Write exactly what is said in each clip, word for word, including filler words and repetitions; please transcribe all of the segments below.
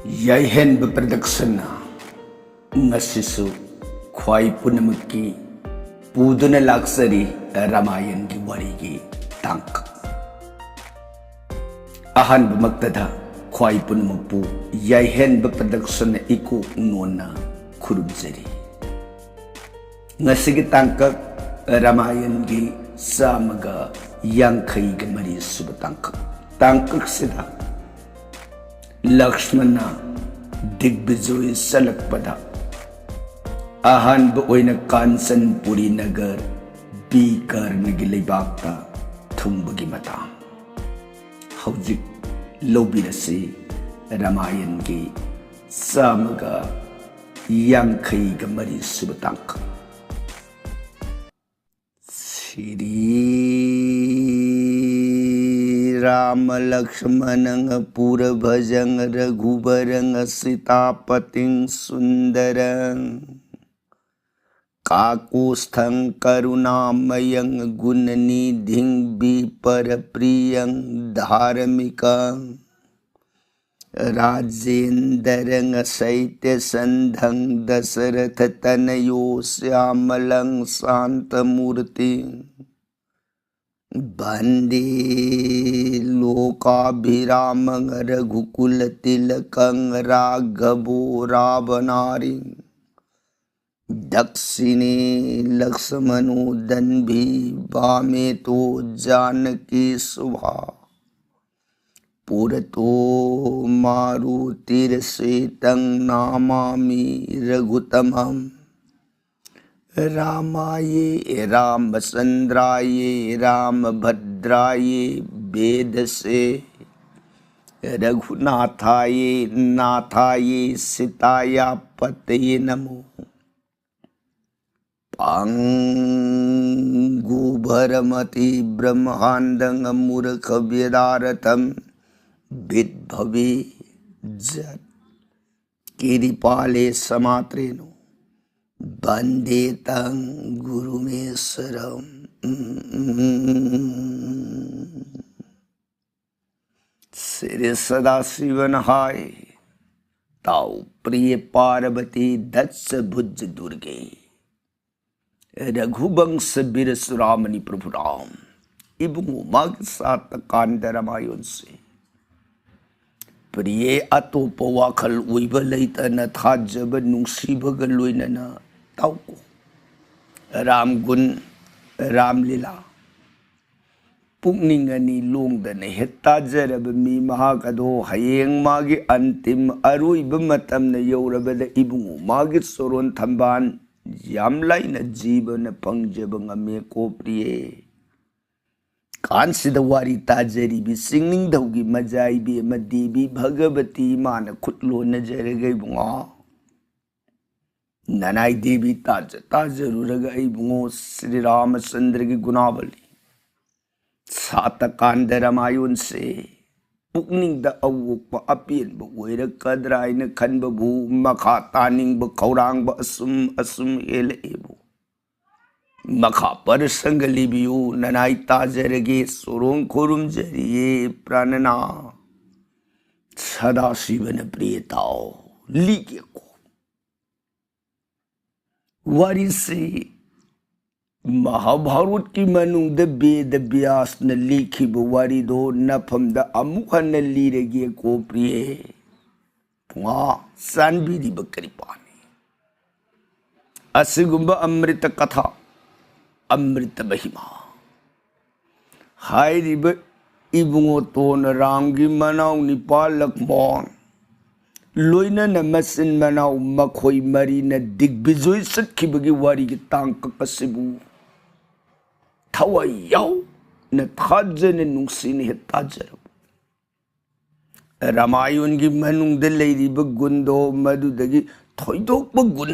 ꯌꯥꯏꯍꯦꯟꯕ ꯄ꯭ꯔꯗꯛꯁꯟꯅ ꯉꯁꯤꯁꯨ ꯈ꯭ꯋꯥꯏ ꯄꯨꯝꯅꯃꯛꯀꯤ ꯄꯨꯗꯨꯅ ꯂꯥꯛꯆꯔꯤ ꯔꯥꯃꯥꯌꯟꯒꯤ ꯋꯥꯔꯤꯒꯤ ꯇꯥꯡꯀꯛ꯫ ꯑꯍꯥꯟꯕꯃꯛꯇꯗ ꯈ꯭ꯋꯥꯏ ꯄꯨꯝꯅꯃꯛꯄꯨ ꯌꯥꯏꯍꯦꯟꯕ ꯄ꯭ꯔꯗꯛꯁꯟꯅ ꯏꯀꯣꯛ ꯅꯣꯟꯅ ꯈꯨꯔꯨꯝꯖꯔꯤ꯫ ꯉꯁꯤꯒꯤ ꯇꯥꯡꯀꯛ ꯔꯥꯃꯥꯌꯟꯒꯤ ꯆꯥꯝꯃꯒ ꯌꯥꯡꯈꯩꯒ ꯃꯔꯤ ꯁꯨꯕ ꯇꯥꯡꯀꯛ꯫ ꯇꯥꯡꯀꯛꯁꯤꯗ ꯂꯛꯁꯃꯅ ꯗꯤꯒꯕꯤꯖꯣꯏ ꯆꯠꯂꯛꯄꯗ ꯑꯍꯥꯟꯕ ꯑꯣꯏꯅ ꯀꯥꯟꯆꯟꯄꯨꯔꯤ ꯅꯒꯔ ꯕꯤꯀꯔꯅꯒꯤ ꯂꯩꯕꯥꯛꯇ ꯊꯨꯡꯕꯒꯤ ꯃꯇꯥꯡ꯫ ꯍꯧꯖꯤꯛ ꯂꯧꯕꯤꯔꯁꯤ ꯔꯥꯃꯥꯌꯟꯒꯤ ꯆꯥꯝꯃꯒ ꯌꯥꯡꯈꯩꯒ ꯃꯔꯤ ꯁꯨꯕ ꯇꯥꯡꯀꯛ꯫ श्रीरामलक्ष्मणं पुरभजं रघुवरं सीतापतिं सुन्दरं काकुत्स्थं करुणामयं गुणनिधिं विप्रप्रियं धार्मिकं राजेन्द्रं सैत्यसन्धं दशरथतनयो श्यामलं शान्तमूर्तिं वन्दे लोकाभिरामं रघुकुलतिलकं राघवो रावणारिं दक्षिणे लक्ष्मणो दन्वी वामे तु जानकी सुभा पुरतो मारुतिरसितं नमामि रघुत्तमं रामाय रामचन्द्राय रामभद्राय वेधसे रघुनाथाय नाथाय सीताया पतये नमो। पङ्गुभरमतिभ्रमहान्दं मूर्खव्यदारतं विद्भवे जत् किरिपाले समात्रेणो वन्दे तं गुरुमीश्वरम्। श्री सदाशिवन हाय। ꯇꯥꯎ ꯄ꯭ꯔꯤꯌꯦ ꯄꯥꯔꯕꯇꯤ ꯗꯠꯁ ꯚꯨꯖ ꯗꯨꯔꯒꯦ꯫ ꯔꯘꯨꯕꯪꯁ ꯕꯤꯔ ꯆꯨꯔꯥꯃꯅꯤ ꯄ꯭ꯔꯚꯨꯔꯥꯝ꯫ ꯏꯕꯨꯡꯉꯣ ꯃꯥꯒꯤ ꯁꯥꯇ ꯀꯥꯟꯗ ꯔꯥꯃꯥꯌꯣꯟꯁꯦ꯫ ꯄ꯭ꯔꯤꯌꯦ ꯑꯇꯣꯞꯄ ꯋꯥꯈꯜ ꯑꯣꯏꯕ ꯂꯩꯇꯅ ꯊꯥꯖꯕ ꯅꯨꯡꯁꯤꯕꯒ ꯂꯣꯏꯅꯅ ꯇꯥꯎꯀꯣ꯫ ꯔꯥꯝꯒꯨꯟ, ꯔꯥꯝꯂꯤꯂꯥ꯫ ꯄꯨꯛꯅꯤꯡ ꯑꯅꯤ ꯂꯣꯡꯗꯅ ꯍꯦꯛ ꯇꯥꯖꯔꯕ ꯃꯤ ꯃꯍꯥꯛ ꯑꯗꯣ ꯍꯌꯦꯡ ꯃꯥꯒꯤ ꯑꯟꯇꯤꯝ ꯑꯔꯣꯏꯕ ꯃꯇꯝꯅ ꯌꯧꯔꯕꯗ ꯏꯕꯨꯡꯉꯣ ꯃꯥꯒꯤ ꯆꯣꯔꯣꯟ ꯊꯝꯕꯥꯜ ꯌꯥꯝ ꯂꯥꯏꯅ ꯖꯤꯕꯅ ꯐꯪꯖꯕ ꯉꯝꯃꯦ ꯀꯣ ꯄ꯭ꯔꯤꯌꯦ꯫ ꯀꯥꯟꯁꯤꯗ ꯋꯥꯔꯤ ꯇꯥꯖꯔꯤꯕꯤ ꯆꯤꯡꯅꯤꯡꯊꯧꯒꯤ ꯃꯖꯥꯏꯕꯤ ꯑꯃ ꯗꯦꯕꯤ ꯚꯒꯕꯇꯤ ꯏꯃꯥꯅ ꯈꯨꯠ ꯂꯣꯟꯅꯖꯔꯒ ꯏꯕꯨꯡꯉꯣ꯫ ꯅꯅꯥꯏ ꯗꯦꯕꯤ ꯇꯥꯖ ꯇꯥꯖꯔꯨꯔꯒ ꯏꯕꯨꯡꯉꯣ ꯁ꯭ꯔꯤ ꯔꯥꯃꯆꯟꯗ꯭ꯔꯒꯤ ꯒꯨꯅꯥꯕꯂꯤ ꯁꯥꯇ ꯀꯥꯟꯗ ꯔꯥꯃꯥꯌꯣꯟꯁꯦ ꯄꯨꯛꯅꯤꯡꯗ ꯑꯋꯣꯛꯄ ꯑꯄꯦꯟꯕ ꯑꯣꯏꯔꯛꯀꯗ꯭ꯔꯥ ꯍꯥꯏꯅ ꯈꯟꯕꯕꯨ ꯃꯈꯥ ꯇꯥꯅꯤꯡꯕ ꯈꯧꯔꯥꯡꯕ ꯑꯁꯨꯝ ꯑꯁꯨꯝ ꯍꯦꯜꯂꯛꯑꯦꯕꯨ꯫ ꯃꯈꯥ ꯄꯔꯁꯪꯒ ꯂꯤꯕꯤꯌꯨ ꯅꯅꯥꯏ ꯇꯥꯖꯔꯒꯦ ꯆꯣꯔꯣꯡ ꯈꯨꯔꯨꯝꯖꯔꯤꯌꯦ ꯄ꯭ꯔꯥꯅꯅꯥ꯫ ꯁꯗꯥꯁꯤꯕꯅ ꯄ꯭ꯔꯤꯌ ꯇꯥꯎ ꯂꯤꯒꯦꯀꯣ꯫ ꯋꯥꯔꯤꯁꯤ ꯃꯍꯥꯚꯥꯔꯠꯀꯤ ꯃꯅꯨꯡꯗ ꯕꯦꯗ ꯕ꯭ꯌꯥꯁꯅ ꯂꯤꯈꯤꯕ ꯋꯥꯔꯤꯗꯣ ꯅꯐꯝꯗ ꯑꯃꯨꯛ ꯍꯟꯅ ꯂꯤꯔꯒꯦꯀꯣ ꯄ꯭ꯔꯤꯌꯦ꯫ ꯄꯨꯡꯉꯥ ꯆꯥꯟꯕꯤꯔꯤꯕ ꯀꯔꯤꯄꯥꯅꯤ꯫ ꯑꯁꯤꯒꯨꯝꯕ ꯑꯃ꯭ꯔꯤꯇ ꯀꯊꯥ, ꯑꯃ꯭ꯔꯤꯇ ꯃꯍꯤꯃꯥ ꯍꯥꯏꯔꯤꯕ ꯏꯕꯨꯡꯉꯣ ꯇꯣꯟ ꯔꯥꯝꯒꯤ ꯃꯅꯥꯎ ꯅꯤꯄꯥ ꯂꯛꯃꯣꯟ ꯂꯣꯏꯅꯅ ꯃꯆꯤꯟ ꯃꯅꯥꯎ ꯃꯈꯣꯏ ꯃꯔꯤꯅ ꯗꯤꯒꯕꯤꯖꯣꯏ ꯆꯠꯈꯤꯕꯒꯤ ꯋꯥꯔꯤꯒꯤ ꯇꯥꯡꯀꯛ ꯑꯁꯤꯕꯨ ꯊꯋꯥꯏ ꯌꯥꯎꯅ ꯊꯥꯖꯅ ꯅꯨꯡꯁꯤꯅ ꯍꯦꯛ ꯇꯥꯖꯔꯕ꯫ ꯔꯥꯃꯥꯌꯟꯒꯤ ꯃꯅꯨꯡꯗ ꯂꯩꯔꯤꯕ ꯒꯨꯟꯗꯣ ꯃꯗꯨꯗꯒꯤ ꯊꯣꯏꯗꯣꯛꯄ ꯒꯨꯟ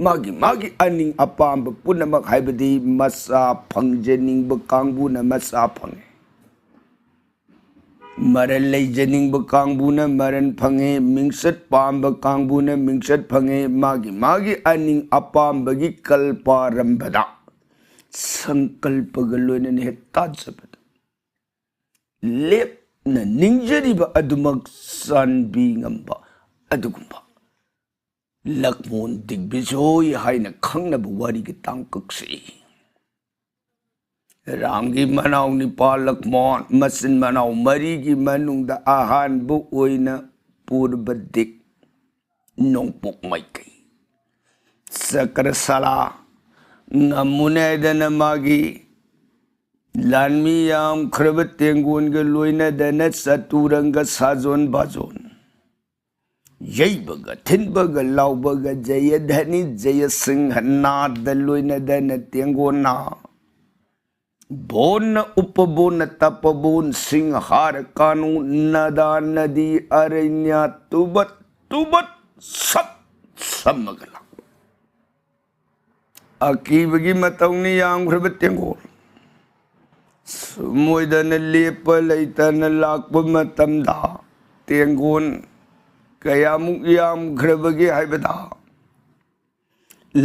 ꯃꯥꯒꯤ ꯃꯥꯒꯤ ꯑꯅꯤꯡ ꯑꯄꯥꯝꯕ ꯄꯨꯝꯅꯃꯛ ꯍꯥꯏꯕꯗꯤ ꯃꯆꯥ ꯐꯪꯖꯅꯤꯡꯕ ꯀꯥꯡꯕꯨꯅ ꯃꯆꯥ ꯐꯪꯉꯦ, ꯃꯔꯜ ꯂꯩꯖꯅꯤꯡꯕ ꯀꯥꯡꯕꯨꯅ ꯃꯔꯜ ꯐꯪꯉꯦ, ꯃꯤꯡꯆꯠ ꯄꯥꯝꯕ ꯀꯥꯡꯕꯨꯅ ꯃꯤꯡꯆꯠ ꯐꯪꯉꯦ꯫ ꯃꯥꯒꯤ ꯃꯥꯒꯤ ꯑꯅꯤꯡ ꯑꯄꯥꯝꯕꯒꯤ ꯀꯜꯄꯥꯔꯝꯕꯗ ꯁꯪꯀꯜꯄꯒ ꯂꯣꯏꯅꯅ ꯍꯦꯛ ꯇꯥꯖꯕꯗ ꯂꯦꯞꯅ ꯅꯤꯡꯖꯔꯤꯕ ꯑꯗꯨꯃꯛ ꯆꯥꯟꯕꯤ ꯉꯝꯕ ꯑꯗꯨꯒꯨꯝꯕ ꯂꯛꯃꯣꯟ ꯗꯤꯒꯕꯤꯖꯣꯏ ꯍꯥꯏꯅ ꯈꯪꯅꯕ ꯋꯥꯔꯤꯒꯤ ꯇꯥꯡꯀꯛꯁꯤ ꯔꯥꯝꯒꯤ ꯃꯅꯥꯎ ꯅꯤꯄꯥ ꯂꯛꯃꯣꯟ, ꯃꯆꯤꯟ ꯃꯅꯥꯎ ꯃꯔꯤꯒꯤ ꯃꯅꯨꯡꯗ ꯑꯍꯥꯟꯕ ꯑꯣꯏꯅ ꯄꯨꯔꯕ ꯗꯤꯛ ꯅꯣꯡꯄꯣꯛ ꯃꯥꯏꯀꯩ ꯆꯀ꯭ꯔꯁꯥꯂꯥ ꯉꯝꯃꯨꯅꯦ ꯍꯥꯏꯗꯅ ꯃꯥꯒꯤ ꯂꯥꯟꯃꯤ ꯌꯥꯝꯈ꯭ꯔꯕ ꯇꯦꯡꯒꯣꯟꯒ ꯂꯣꯏꯅꯗꯅ ꯆꯇꯨꯔꯪꯒ ꯁꯥꯖꯣꯟ ꯕꯥꯖꯣꯟ, ꯌꯩꯕꯒ ꯊꯤꯟꯕꯒ ꯂꯥꯎꯕꯒ ꯖꯌꯙꯅꯤ ꯖꯌꯁꯤꯡꯍ ꯅꯥꯗ ꯂꯣꯏꯅꯗꯅ ꯇꯦꯡꯒꯣꯟꯅ ꯕꯣꯟꯅ ꯎꯄꯕꯣꯟꯅ ꯇꯄꯕꯣꯟ ꯁꯤꯡꯍꯥꯔ ꯀꯥꯅꯨ ꯅꯗꯥ ꯅꯗꯤ ꯑꯔꯩꯅ꯭ꯌꯥ ꯇꯨꯕꯠ ꯇꯨꯕꯠ ꯁꯠ ꯁꯝꯃꯒ ꯂꯥꯛꯄ ꯑꯀꯤꯕꯒꯤ ꯃꯇꯧꯅꯤ ꯌꯥꯝꯈ꯭ꯔꯕ ꯇꯦꯡꯒꯣꯜ꯫ ꯁꯨꯝ ꯑꯣꯏꯗꯅ ꯂꯦꯞꯄ ꯂꯩꯇꯅ ꯂꯥꯛꯄ ꯃꯇꯝꯗ ꯇꯦꯡꯒꯣꯟ ꯀꯌꯥꯃꯨꯛ ꯌꯥꯝꯈ꯭ꯔꯕꯒꯦ ꯍꯥꯏꯕꯗ,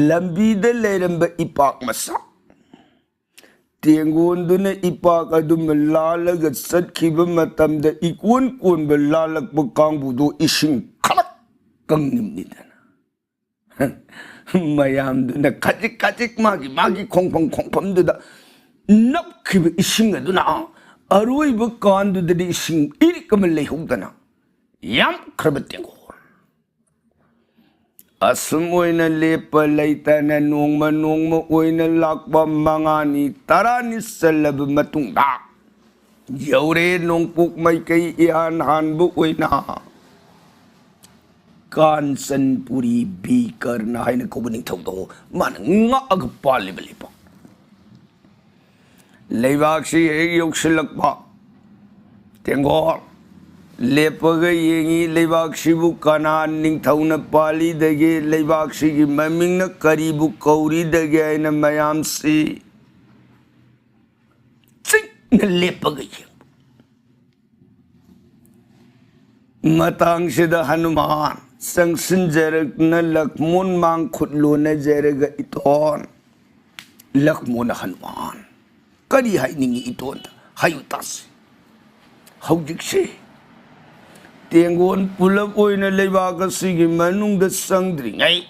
ꯂꯝꯕꯤꯗ ꯂꯩꯔꯝꯕ ꯏꯄꯥꯛ ꯃꯆꯥ ꯇꯦꯡꯒꯣꯟꯗꯨꯅ ꯏꯄꯥꯛ ꯑꯗꯨꯃ ꯂꯥꯜꯂꯒ ꯆꯠꯈꯤꯕ ꯃꯇꯝꯗ ꯏꯀꯣꯟ ꯀꯣꯟꯕ ꯂꯥꯜꯂꯛꯄ ꯀꯥꯡꯕꯨꯗꯣ ꯏꯁꯤꯡ ꯈꯂꯛ ꯀꯪꯉꯤꯕꯅꯤꯗꯅ꯫ ꯃꯌꯥꯝꯗꯨꯅ ꯈꯖꯤꯛ ꯈꯖꯤꯛ ꯃꯥꯒꯤ ꯃꯥꯒꯤ ꯈꯣꯡꯐꯝ ꯈꯣꯡꯐꯝꯗꯨꯗ ꯅꯞꯈꯤꯕ ꯏꯁꯤꯡ ꯑꯗꯨꯅ ꯑꯔꯣꯏꯕ ꯀꯥꯟꯗꯨꯗꯗꯤ ꯏꯁꯤꯡ ꯏꯔꯤꯛ ꯑꯃ ꯂꯩꯍꯧꯗꯅ ꯌꯥꯝꯈ꯭ꯔꯕ ꯇꯦꯡꯒꯣꯜ꯫ ꯑꯁꯨꯝ ꯑꯣꯏꯅ ꯂꯦꯞꯄ ꯂꯩꯇꯅ ꯅꯣꯡꯃ ꯅꯣꯡꯃ ꯑꯣꯏꯅ ꯂꯥꯛꯄ ꯃꯉꯥꯅꯤ ꯇꯔꯥꯅꯤ ꯆꯜꯂꯕ ꯃꯇꯨꯡꯗ ꯌꯧꯔꯦ ꯅꯣꯡꯄꯣꯛ ꯃꯥꯏꯀꯩ ꯏꯍꯥꯟ ꯍꯥꯟꯕ ꯑꯣꯏꯅ ꯀꯥꯟꯆꯟꯄꯨꯔꯤ ꯕꯤꯀꯔꯅ ꯍꯥꯏꯅ ꯀꯧꯕ ꯅꯤꯡꯊꯧꯗꯣ꯫ ꯃꯥꯅ ꯉꯥꯛꯑꯒ ꯄꯥꯜꯂꯤꯕ ꯂꯩꯕꯥꯛ, ꯂꯩꯕꯥꯛꯁꯤ ꯍꯦꯛ ꯌꯧꯁꯤꯜꯂꯛꯄ ꯇꯦꯡꯒꯣꯜ ꯂꯦꯞꯄꯒ ꯌꯦꯡꯉꯤ, ꯂꯩꯕꯥꯛꯁꯤꯕꯨ ꯀꯅꯥ ꯅꯤꯡꯊꯧꯅ ꯄꯥꯜꯂꯤꯗꯒꯦ, ꯂꯩꯕꯥꯛꯁꯤꯒꯤ ꯃꯃꯤꯡꯅ ꯀꯔꯤꯕꯨ ꯀꯧꯔꯤꯗꯒꯦ ꯍꯥꯏꯅ ꯃꯌꯥꯝꯁꯤ ꯆꯤꯛꯅ ꯂꯦꯞꯄꯒ ꯌꯦꯡꯕ꯫ ꯃꯇꯥꯡꯁꯤꯗ ꯍꯅꯨꯃꯥꯟ ꯆꯪꯁꯤꯟꯖꯔꯛꯇꯨꯅ ꯂꯛꯃꯣꯟ ꯃꯥꯡ ꯈꯨꯠ ꯂꯣꯟꯅꯖꯔꯒ, "ꯏꯇꯣꯟ, ꯂꯛꯃꯣꯟ ꯍꯅꯨꯃꯥꯟ, ꯀꯔꯤ ꯍꯥꯏꯅꯤꯡꯉꯤ ꯏꯇꯣꯟꯗ? ꯍꯥꯏꯌꯨ ꯇꯥꯁꯤ꯫ ꯍꯧꯖꯤꯛꯁꯤ ꯇꯦꯡꯒꯣꯟ ꯄꯨꯂꯞ ꯑꯣꯏꯅ ꯂꯩꯕꯥꯛ ꯑꯁꯤꯒꯤ ꯃꯅꯨꯡꯗ ꯆꯪꯗ꯭ꯔꯤꯉꯩ,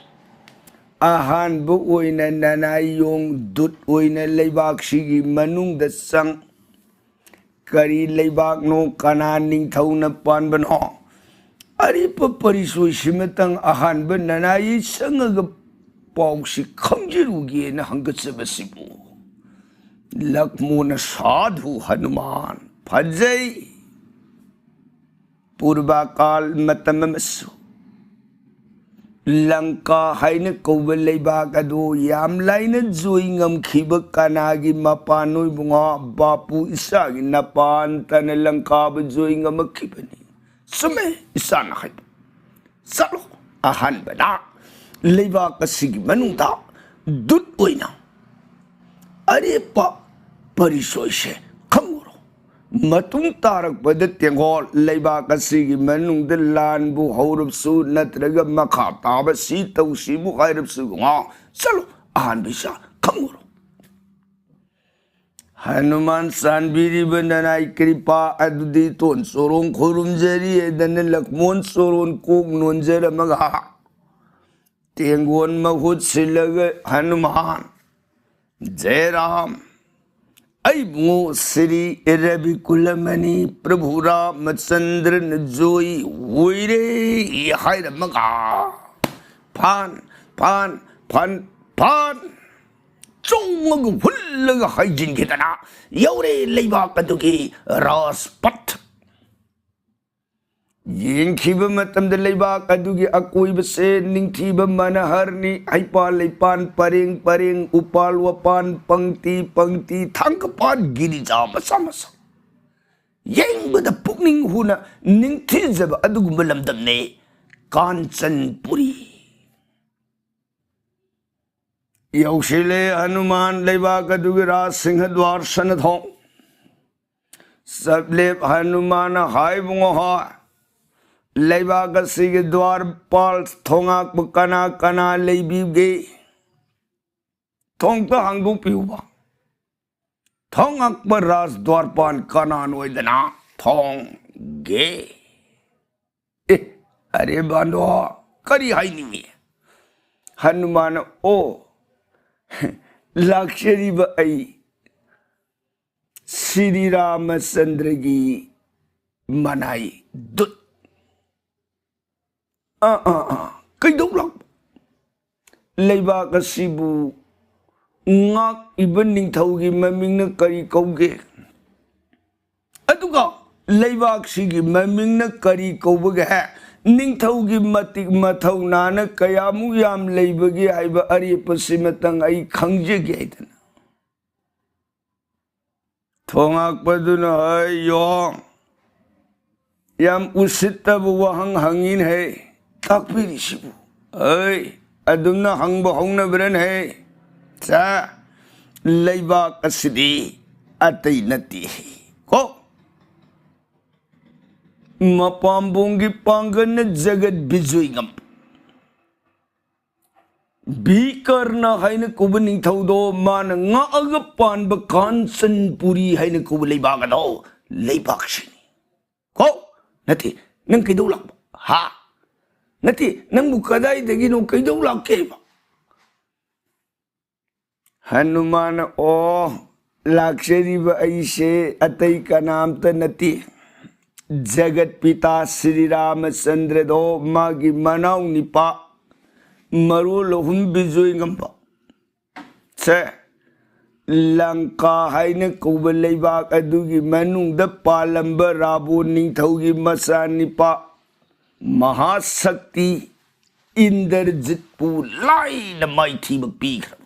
ꯑꯍꯥꯟꯕ ꯑꯣꯏꯅ ꯅꯅꯥꯏꯌꯣꯡ ꯗꯨꯠ ꯑꯣꯏꯅ ꯂꯩꯕꯥꯛꯁꯤꯒꯤ ꯃꯅꯨꯡꯗ ꯆꯪ꯫ ꯀꯔꯤ ꯂꯩꯕꯥꯛꯅꯣ? ꯀꯅꯥ ꯅꯤꯡꯊꯧꯅ ꯄꯥꯟꯕꯅꯣ? ꯑꯔꯦꯞꯄ ꯄꯔꯤꯁꯣꯏꯁꯤꯃꯇꯪ ꯑꯍꯥꯟꯕ ꯅꯅꯥꯏ ꯆꯪꯉꯒ ꯄꯥꯎꯁꯤ ꯈꯪꯖꯔꯨꯒꯦꯅ ꯍꯪꯒꯠꯆꯕꯁꯤꯕꯨ꯫ ꯂꯛꯃꯣꯅ ꯁꯥꯙꯨ ꯍꯅꯨꯃꯥꯟ, ꯐꯖꯩ꯫ ꯄꯨꯔꯕꯀꯥꯜ ꯃꯇꯝ ꯑꯃꯁꯨ ꯂꯪꯀꯥ ꯍꯥꯏꯅ ꯀꯧꯕ ꯂꯩꯕꯥꯛ ꯑꯗꯨ ꯌꯥꯝ ꯂꯥꯏꯅ ꯖꯣꯏ ꯉꯝꯈꯤꯕ ꯀꯅꯥꯒꯤ ꯃꯄꯥꯟꯅꯣ ꯏꯕꯨꯡꯉꯣ? ꯕꯥꯄꯨ ꯏꯁꯥꯒꯤ ꯅꯄꯥꯟꯇꯅ ꯂꯪꯀꯥꯕꯨ ꯖꯣꯏ ꯉꯝꯃꯛꯈꯤꯕꯅꯤ꯫ ꯆꯨꯝꯃꯦ, ꯏꯆꯥꯅ ꯍꯥꯏꯕ꯫ ꯆꯠꯂꯣ, ꯑꯍꯥꯟꯕꯗ ꯂꯩꯕꯥꯛ ꯑꯁꯤꯒꯤ ꯃꯅꯨꯡꯗ ꯗꯨꯠ ꯑꯣꯏꯅ ꯑꯔꯦꯞꯄ ꯄꯔꯤꯆꯣꯏꯁꯦ ꯈꯪꯉꯨꯔꯣ꯫ ꯃꯇꯨꯡ ꯇꯥꯔꯛꯄꯗ ꯇꯦꯡꯒꯣꯜ ꯂꯩꯕꯥꯛ ꯑꯁꯤꯒꯤ ꯃꯅꯨꯡꯗ ꯂꯥꯟꯕꯨ ꯍꯧꯔꯕꯁꯨ ꯅꯠꯇ꯭ꯔꯒ ꯃꯈꯥ ꯇꯥꯕ ꯁꯤ ꯇꯧꯁꯤꯕꯨ ꯍꯥꯏꯔꯕꯁꯨ ꯉꯥ ꯆꯠꯂꯣ, ꯑꯍꯥꯟꯕ ꯏꯆꯥ ꯈꯪꯉꯨꯔꯣ꯫ ꯍꯅꯨꯃꯥꯟ ꯆꯥꯟꯕꯤꯔꯤꯕ ꯅꯅꯥꯏ ꯀ꯭ꯔꯤꯄꯥ ꯑꯗꯨꯗꯤ ꯇꯣꯟ ꯆꯣꯔꯣꯡ ꯈꯨꯔꯨꯝꯖꯔꯤ ꯍꯥꯏꯗꯅ ꯂꯛꯃꯣꯟ ꯆꯣꯔꯣꯟ ꯀꯣꯛ ꯅꯣꯟꯖꯔꯝꯃꯒ ꯇꯦꯡꯒꯣꯟ ꯃꯍꯨꯠ ꯁꯤꯜꯂꯒ ꯍꯅꯨꯃꯥꯟ, ꯖꯌꯔꯥꯝ, ꯑꯩꯕꯨ ꯁ꯭ꯔꯤ ꯔꯕꯤ ꯀꯨꯂꯃꯅꯤ ꯄ꯭ꯔꯚꯨ ꯔꯥꯃꯆꯟꯗ꯭ꯔꯅ ꯖꯣꯏ ꯑꯣꯏꯔꯦ ꯍꯥꯏꯔꯝꯃꯒ ꯐꯥꯟ ꯐꯥꯟ ꯐꯟ ꯐꯥꯟ ꯆꯣꯡꯉꯒ ꯍꯨꯜꯂꯒ ꯍꯥꯏꯖꯤꯟꯈꯤꯗꯅ ꯌꯧꯔꯦ ꯂꯩꯕꯥꯛ ꯑꯗꯨꯒꯤ ꯔꯥꯖꯄꯊ꯫ ꯌꯦꯡꯈꯤꯕ ꯃꯇꯝꯗ ꯂꯩꯕꯥꯛ ꯑꯗꯨꯒꯤ ꯑꯀꯣꯏꯕꯁꯦ ꯅꯤꯡꯊꯤꯕ ꯃꯅꯍꯔꯅꯤ, ꯍꯩꯄꯥꯜ ꯂꯩꯄꯥꯟ ꯄꯔꯦꯡ ꯄꯔꯦꯡ, ꯎꯄꯥꯜ ꯋꯥꯄꯥꯟ ꯄꯪꯇꯤ ꯄꯪꯇꯤ, ꯊꯥꯡꯒꯄꯥꯠ ꯒꯤꯔꯤꯖꯥ ꯃꯆꯥ ꯃꯆꯥ꯫ ꯌꯦꯡꯕꯗ ꯄꯨꯛꯅꯤꯡ ꯍꯨꯅ ꯅꯤꯡꯊꯤꯖꯕ ꯑꯗꯨꯒꯨꯝꯕ ꯂꯝꯗꯝꯅꯦ ꯀꯥꯟꯆꯟꯄꯨꯔꯤ꯫ ꯌꯧꯁꯤꯜꯂꯦ ꯍꯅꯨꯃꯥꯟ ꯂꯩꯕꯥꯛ ꯑꯗꯨꯒꯤ ꯔꯥꯖ ꯁꯤꯡꯍ ꯗ꯭ꯋꯥꯔ ꯁꯅꯊꯣꯡ꯫ ꯆꯞꯂꯦꯞ ꯍꯅꯨꯃꯥꯟꯅ ꯍꯥꯏꯕꯨꯡꯉꯣ ꯍꯣꯏ, ꯂꯩꯕꯥꯛ ꯑꯁꯤꯒꯤ ꯗ꯭ꯋꯥꯔꯄꯥꯜ ꯊꯣꯉꯥꯛꯄ ꯀꯅꯥ ꯀꯅꯥ ꯂꯩꯕꯤꯕꯒꯦ? ꯊꯣꯡꯇ ꯍꯥꯡꯗꯣꯛꯄꯤꯌꯨꯕ꯫ ꯊꯣꯉꯥꯛꯄ ꯔꯥꯖ ꯗ꯭ꯋꯥꯔꯄꯥꯜ ꯀꯅꯥꯅꯣ ꯑꯣꯏꯗꯅ ꯊꯣꯡꯒꯦ? ꯑꯦ, ꯑꯔꯦ ꯕꯥꯟꯗꯣ, ꯀꯔꯤ ꯍꯥꯏꯅꯤꯡꯉꯤ? ꯍꯅꯨꯃꯥꯟꯅ, ꯑꯣ, ꯂꯥꯛꯆꯔꯤꯕ ꯑꯩ ꯁ꯭ꯔꯤ ꯔꯥꯃꯆꯟꯗ꯭ꯔꯒꯤ ꯃꯅꯥꯏ ꯗꯨꯠ꯫ ꯑꯥ, ꯑꯥ, ꯑꯥ, ꯀꯩꯗꯧ ꯂꯥꯛꯄ? ꯂꯩꯕꯥꯛ ꯑꯁꯤꯕꯨ ꯉꯥꯛꯏꯕ ꯅꯤꯡꯊꯧꯒꯤ ꯃꯃꯤꯡꯅ ꯀꯔꯤ ꯀꯧꯒꯦ? ꯑꯗꯨꯒ ꯂꯩꯕꯥꯛꯁꯤꯒꯤ ꯃꯃꯤꯡꯅ ꯀꯔꯤ ꯀꯧꯕꯒꯦ? ꯅꯤꯡꯊꯧꯒꯤ ꯃꯇꯤꯛ ꯃꯊꯧꯅꯥꯅ ꯀꯌꯥꯃꯨꯛ ꯌꯥꯝ ꯂꯩꯕꯒꯦ ꯍꯥꯏꯕ ꯑꯔꯦꯞꯄꯁꯤꯃꯇꯪ ꯑꯩ ꯈꯪꯖꯒꯦ ꯍꯥꯏꯗꯅ꯫ ꯊꯣꯉꯥꯛꯄꯗꯨꯅ, "ꯍꯩ ꯌꯣꯡ, ꯌꯥꯝ ꯎꯁꯤꯠꯇꯕ ꯋꯥꯍꯪ ꯍꯪꯉꯤꯅꯦ ꯍꯦ, ꯇꯥꯛꯄꯤꯔꯤꯁꯤꯕꯨ꯫ ꯍꯩ, ꯑꯗꯨꯝꯅ ꯍꯪꯕ ꯍꯧꯅꯕ꯭ꯔꯅꯦ ꯍꯦ? ꯆꯥ, ꯂꯩꯕꯥꯛ ꯑꯁꯤꯗꯤ ꯑꯇꯩ ꯅꯠꯇꯦ ꯀꯣ, ꯃꯄꯥꯝꯕꯣꯝꯒꯤ ꯄꯥꯡꯒꯜꯅ ꯖꯒꯠ ꯕꯤꯖꯣꯏ ꯉꯝꯕ ꯚꯤꯀꯔꯅ ꯍꯥꯏꯅ ꯀꯧꯕ ꯅꯤꯡꯊꯧꯗꯣ ꯃꯥꯅ ꯉꯥꯛꯑꯒ ꯄꯥꯟꯕ ꯀꯥꯟꯆꯟꯄꯨꯔꯤ ꯍꯥꯏꯅ ꯀꯧꯕ ꯂꯩꯕꯥꯛ ꯑꯗꯣ ꯂꯩꯕꯥꯛꯁꯤꯅꯤ ꯀꯣ꯫ ꯅꯠꯇꯦ, ꯅꯪ ꯀꯩꯗꯧ ꯂꯥꯛꯄ? ꯍꯥ? ꯅꯠꯇꯦ, ꯅꯪꯕꯨ ꯀꯗꯥꯏꯗꯒꯤꯅꯣ ꯀꯩꯗꯧ ꯂꯥꯛꯀꯦꯕ?" ꯍꯅꯨꯃꯥꯟꯅ, "ꯑꯣ, ꯂꯥꯛꯆꯔꯤꯕ ꯑꯩꯁꯦ ꯑꯇꯩ ꯀꯅꯥꯝꯇ ꯅꯠꯇꯦ, ꯖꯒꯠ ꯄꯤꯇꯥ ꯁ꯭ꯔꯤ ꯔꯥꯃꯆꯟꯗ꯭ꯔꯗꯣ ꯃꯥꯒꯤ ꯃꯅꯥꯎ ꯅꯤꯄꯥ ꯃꯔꯣꯜ ꯑꯍꯨꯝ ꯕꯤꯖꯣꯏ ꯉꯝꯕ ꯁꯦ, ꯂꯪꯀꯥ ꯍꯥꯏꯅ ꯀꯧꯕ ꯂꯩꯕꯥꯛ ꯑꯗꯨꯒꯤ ꯃꯅꯨꯡꯗ ꯄꯥꯜꯂꯝꯕ ꯔꯥꯕꯣꯟ ꯅꯤꯡꯊꯧꯒꯤ ꯃꯆꯥꯅꯤꯄꯥ ꯃꯍꯥꯁꯛꯇꯤ ꯏꯟꯗ꯭ꯔꯖꯤꯠꯄꯨ ꯂꯥꯏꯅ ꯃꯥꯏꯊꯤꯕ ꯄꯤꯈ꯭ꯔꯕ꯫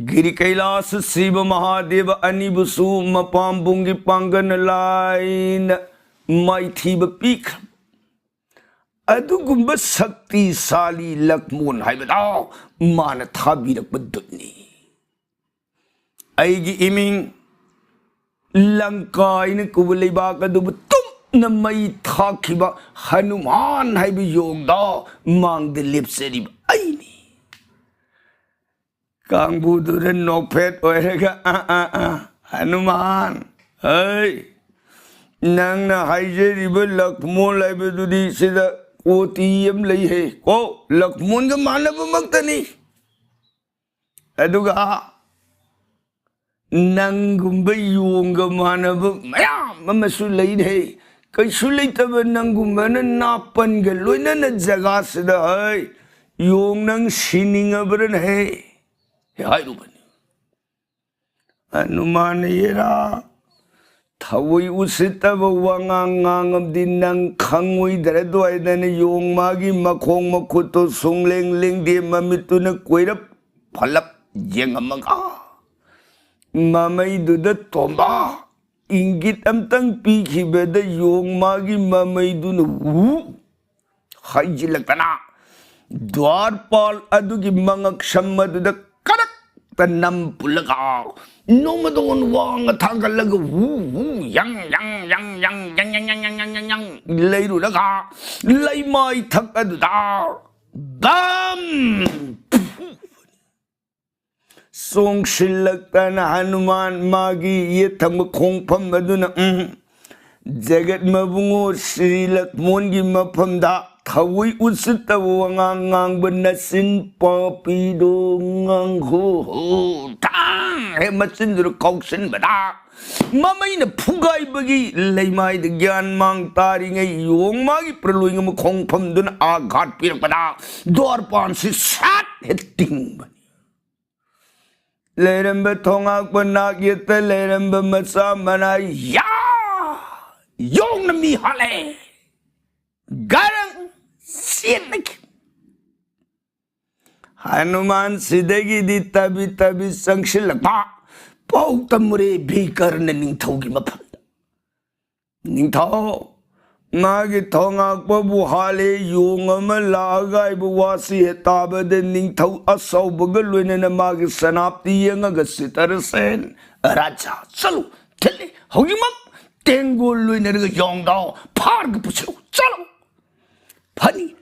ꯒꯤꯔꯤ ꯀꯩꯂꯥꯁ ꯁꯤꯕ ꯃꯍꯥꯗꯦꯕ ꯑꯅꯤꯕꯨꯁꯨ ꯃꯄꯥꯝꯕꯣꯝꯒꯤ ꯄꯥꯡꯒꯜꯅ ꯂꯥꯏꯅ ꯃꯥꯏꯊꯤꯕ ꯄꯤꯈ꯭ꯔꯕ꯫ ꯑꯗꯨꯒꯨꯝꯕ ꯁꯛꯇꯤꯁꯥꯂꯤ ꯂꯛꯃꯣꯟ ꯍꯥꯏꯕꯗꯣ ꯃꯥꯅ ꯊꯥꯕꯤꯔꯛꯄ ꯗꯨꯠꯅꯤ꯫ ꯑꯩꯒꯤ ꯏꯃꯤꯡ ꯂꯪꯀꯥ ꯍꯥꯏꯅ ꯀꯧꯕ ꯂꯩꯕꯥꯛ ꯑꯗꯨꯕꯨ ꯇꯨꯞꯅ ꯃꯩ ꯊꯥꯈꯤꯕ ꯍꯅꯨꯃꯥꯟ ꯍꯥꯏꯕ ꯌꯣꯡꯗꯣ ꯃꯥꯡꯗ ꯂꯦꯞꯆꯔꯤꯕ ꯑꯩꯅꯤ꯫" ꯀꯥꯡꯕꯨꯗꯨꯗ ꯅꯣꯛꯐꯦꯠ ꯑꯣꯏꯔꯒ, "ꯑꯥ, ꯑꯥ, ꯑꯥ, ꯍꯅꯨꯃꯥꯟ, ꯍꯩ, ꯅꯪꯅ ꯍꯥꯏꯖꯔꯤꯕ ꯂꯛꯃꯣꯟ ꯍꯥꯏꯕꯗꯨꯗꯤ ꯁꯤꯗ ꯀꯣꯇꯤ ꯑꯃ ꯂꯩꯍꯦ꯫ ꯀꯣ, ꯂꯛꯃꯣꯟꯒ ꯃꯥꯟꯅꯕꯃꯛꯇꯅꯤ꯫ ꯑꯗꯨꯒ ꯅꯪꯒꯨꯝꯕ ꯌꯣꯡꯒ ꯃꯥꯟꯅꯕ ꯃꯌꯥꯝ ꯑꯃꯁꯨ ꯂꯩꯔꯦ꯫ ꯀꯩꯁꯨ ꯂꯩꯇꯕ ꯅꯪꯒꯨꯝꯕꯅ ꯅꯥꯄꯟꯒ ꯂꯣꯏꯅꯅ ꯖꯒꯥꯁꯤꯗ, "ꯍꯩ, ꯌꯣꯡ, ꯅꯪ ꯁꯤꯅꯤꯡꯉꯕ꯭ꯔꯅꯦ?" ꯍꯥꯏꯔꯨꯕꯅꯤ꯫ ꯍꯅꯨꯃꯥꯟꯅ, "ꯌꯦꯔꯥ, ꯊꯋꯥꯏ ꯎꯁꯤꯠꯇꯕ ꯋꯥꯉꯥꯡ ꯉꯥꯡꯉꯕꯗꯤ ꯅꯪ ꯈꯪꯉꯣꯏꯗ꯭ꯔꯦ?" ꯑꯗꯨꯋꯥꯏꯗꯅ ꯌꯣꯡ ꯃꯥꯒꯤ ꯃꯈꯣꯡ ꯃꯈꯨꯠꯇꯣ ꯁꯨꯡꯂꯦꯡ ꯂꯦꯡꯗꯦ, ꯃꯃꯤꯠꯇꯨꯅ ꯀꯣꯏꯔꯞ ꯐꯂꯞ ꯌꯦꯡꯉꯝꯃꯒ, ꯃꯃꯩꯗꯨꯗ ꯇꯣꯝꯕ ꯏꯪꯒꯤꯠ ꯑꯝꯇꯪ ꯄꯤꯈꯤꯕꯗ ꯌꯣꯡ ꯃꯥꯒꯤ ꯃꯃꯩꯗꯨꯅ ꯎ ꯍꯥꯏꯖꯤꯜꯂꯛꯇꯅ, ꯗ꯭ꯋꯥꯔꯄꯥꯜ ꯑꯗꯨꯒꯤ ꯃꯉꯛ ꯁꯝ ꯑꯗꯨꯗ ꯀꯔꯛꯇ ꯅꯝ ꯄꯨꯜꯂꯒ, ꯅꯣꯡꯃꯗꯣꯟ ꯋꯥꯡꯅ ꯊꯥꯡꯒꯠꯂꯒ ꯎ ꯎ ꯌꯪ ꯌꯪ ꯌꯪ ꯌꯪ ꯌꯪ ꯌꯪ ꯌꯪ ꯌꯪ ꯌꯪ ꯌꯪ ꯂꯩꯔꯨꯔꯒ, ꯂꯩꯃꯥꯏ ꯊꯛ ꯑꯗꯨꯗ ꯕꯝ! ꯆꯣꯡꯁꯤꯜꯂꯛꯇꯅ ꯍꯅꯨꯃꯥꯟ ꯃꯥꯒꯤ ꯌꯦꯠ ꯊꯪꯕ ꯈꯣꯡꯐꯝ ꯑꯗꯨꯅ, ꯎꯝ, ꯖꯒꯠ ꯃꯕꯨꯡꯉꯣ ꯁ꯭ꯔꯤ ꯂꯛꯃꯣꯟꯒꯤ ꯃꯐꯝꯗ ꯊꯋꯥꯏ ꯎꯁꯤꯠꯇꯕ ꯋꯥꯉꯥꯡ ꯉꯥꯡꯕ ꯅꯆꯤꯟ ꯄꯥꯄꯤꯗꯣ ꯉꯥꯡꯈꯣ꯫ ꯊꯥꯡ ꯍꯦꯛ ꯃꯆꯤꯟꯗꯨꯗ ꯀꯥꯎꯁꯤꯟꯕꯗ, ꯃꯃꯩꯅ ꯐꯨꯒꯥꯏꯕꯒꯤ ꯂꯩꯃꯥꯏꯗ ꯒ꯭ꯌꯥꯟ ꯃꯥꯡ ꯇꯥꯔꯤꯉꯩ ꯌꯣꯡ ꯃꯥꯒꯤ ꯄ꯭ꯔꯂꯣꯏꯉꯝꯕ ꯈꯣꯡꯐꯝꯗꯨꯅ ꯑꯥꯘꯥꯠ ꯄꯤꯔꯛꯄꯗ ꯗ꯭ꯋꯥꯔꯄꯥꯟꯁꯤ ꯁꯥꯠ ꯍꯦꯛ ꯇꯤꯡꯕꯅꯤ꯫ ꯂꯩꯔꯝꯕ ꯊꯣꯉꯥꯛꯄ ꯅꯥꯛ ꯌꯦꯠꯇ ꯂꯩꯔꯝꯕ ꯃꯆꯥ ꯃꯅꯥꯏ ꯌꯥ! ꯌꯣꯡꯅ ꯃꯤ ꯍꯥꯠꯂꯦ꯫ ꯒꯔꯪ ꯆꯦꯟꯅꯈꯤ꯫ ꯍꯅꯨꯃꯥꯟ ꯁꯤꯗꯒꯤꯗꯤ ꯇꯕꯤ ꯇꯕꯤ ꯆꯪꯁꯤꯜꯂꯛꯄ ꯄꯥꯎ ꯇꯝꯃꯨꯔꯦ ꯚꯤꯀꯔꯅ ꯅꯤꯡꯊꯧꯒꯤ ꯃꯐꯝꯗ꯫ "ꯅꯤꯡꯊꯧ, ꯃꯥꯒꯤ ꯊꯣꯉꯥꯛꯄꯕꯨ ꯍꯥꯜꯂꯦ, ꯌꯣꯡ ꯑꯃ ꯂꯥꯛꯑꯒ ꯍꯥꯏꯕ ꯋꯥꯁꯤ ꯍꯦꯛ ꯇꯥꯕꯗ ꯅꯤꯡꯊꯧ ꯑꯆꯧꯕꯒ ꯂꯣꯏꯅꯅ ꯃꯥꯒꯤ ꯁꯅꯥꯞꯇꯤ ꯌꯦꯡꯉꯒ ꯆꯤꯇꯔꯁꯦꯟ, ꯔꯥꯖꯥ, ꯆꯠꯂꯨ, ꯊꯤꯜꯂꯤ, ꯍꯧꯖꯤꯛꯃꯛ ꯇꯦꯡꯒꯣꯜ ꯂꯣꯏꯅꯔꯒ ꯌꯣꯡꯗꯣ ꯐꯥꯔꯒ ꯄꯨꯁꯤꯜꯂꯨ, ꯆꯠꯂꯨ!" ꯐꯅꯤ,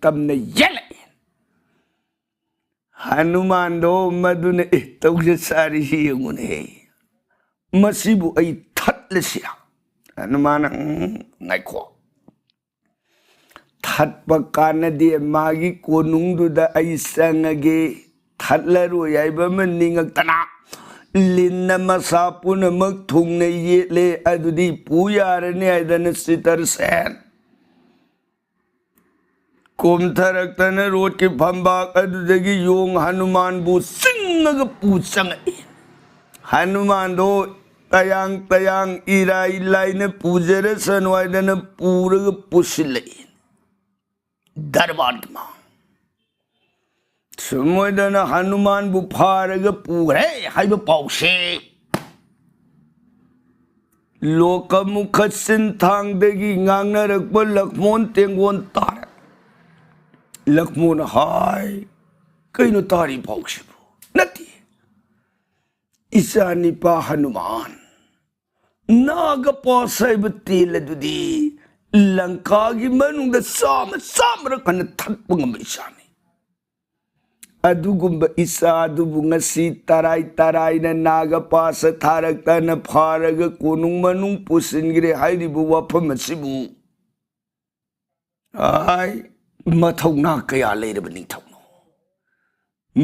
ꯇꯝꯅ ꯌꯦꯠꯂꯛꯏ꯫ ꯍꯅꯨꯃꯥꯟꯗꯣ ꯃꯗꯨꯅ, "ꯑꯦ, ꯇꯧꯖ ꯁꯥꯔꯤꯁꯤ ꯌꯦꯡꯉꯨꯅꯦ, ꯃꯁꯤꯕꯨ ꯑꯩ ꯊꯠꯂꯁꯤꯔꯥ?" ꯍꯅꯨꯃꯥꯟꯅ, "ꯎꯝ, ꯉꯥꯏꯈꯣ, ꯊꯠꯄ ꯀꯥꯟꯅꯗꯦ, ꯃꯥꯒꯤ ꯀꯣꯅꯨꯡꯗꯨꯗ ꯑꯩ ꯆꯪꯉꯒꯦ, ꯊꯠꯂꯔꯣꯏ ꯍꯥꯏꯕ ꯑꯃ ꯅꯤꯡꯉꯛꯇꯅ ꯂꯤꯟꯅ ꯃꯁꯥ ꯄꯨꯝꯅꯃꯛ ꯊꯨꯡꯅ ꯌꯦꯠꯂꯦ, ꯑꯗꯨꯗꯤ ꯄꯨ ꯌꯥꯔꯅꯤ" ꯍꯥꯏꯗꯅ ꯆꯤꯇꯔꯁꯦꯟ ꯀꯣꯝꯊꯔꯛꯇꯅ ꯔꯣꯠꯀꯤ ꯐꯝꯕꯥꯛ ꯑꯗꯨꯗꯒꯤ ꯌꯣꯡ ꯍꯅꯨꯃꯥꯟꯕꯨ ꯆꯤꯡꯉꯒ ꯄꯨ ꯆꯪꯉꯛꯏ꯫ ꯍꯅꯨꯃꯥꯟꯗꯣ ꯇꯌꯥꯡ ꯇꯌꯥꯡ ꯏꯔꯥꯏ ꯂꯥꯏꯅ ꯄꯨꯖꯔꯁꯅꯨ ꯍꯥꯏꯗꯅ ꯄꯨꯔꯒ ꯄꯨꯁꯤꯜꯂꯛꯏ ꯗꯔꯕꯥꯔꯒꯤ ꯃꯥꯡ꯫ ꯊꯨꯝꯃꯣꯏꯗꯅ ꯍꯅꯨꯃꯥꯟꯕꯨ ꯐꯥꯔꯒ ꯄꯨꯈ꯭ꯔꯦ ꯍꯥꯏꯕ ꯄꯥꯎꯁꯦ ꯂꯣꯀꯃꯨꯈ ꯆꯤꯟꯊꯥꯡꯗꯒꯤ ꯉꯥꯡꯅꯔꯛꯄ ꯂꯛꯃꯣꯟ ꯇꯦꯡꯒꯣꯟ ꯇꯥꯔꯦ꯫ ꯂꯛꯃꯣꯟ ꯍꯥꯏ, "ꯀꯩꯅꯣ ꯇꯥꯔꯤ ꯄꯥꯎꯁꯤꯕꯨ?" "ꯅꯠꯇꯦ, ꯏꯆꯥ ꯅꯤꯄꯥ ꯍꯅꯨꯃꯥꯟ ꯅꯥꯒ ꯄꯥꯁ ꯍꯥꯏꯕ ꯇꯦꯜ ꯑꯗꯨꯗꯤ ꯂꯪꯀꯥꯒꯤ ꯃꯅꯨꯡꯗ ꯆꯥꯝꯃ ꯆꯥꯝꯃꯔꯛ ꯍꯟꯅ ꯊꯛꯄ ꯉꯝꯕ ꯏꯆꯥꯅꯤ꯫ ꯑꯗꯨꯒꯨꯝꯕ ꯏꯆꯥꯗꯨꯕꯨ ꯉꯁꯤ ꯇꯔꯥꯏ ꯇꯔꯥꯏꯅ ꯅꯥꯒ ꯄꯥꯁ ꯊꯥꯔꯛꯇꯅ ꯐꯥꯔꯒ ꯀꯣꯅꯨꯡ ꯃꯅꯨꯡ ꯄꯨꯁꯤꯟꯈ꯭ꯔꯦ ꯍꯥꯏꯔꯤꯕ ꯋꯥꯐꯝ ꯑꯁꯤꯕꯨ ꯑꯥꯏ, ꯃꯊꯧꯅꯥ ꯀꯌꯥ ꯂꯩꯔꯕ ꯅꯤꯡꯊꯧꯅꯣ?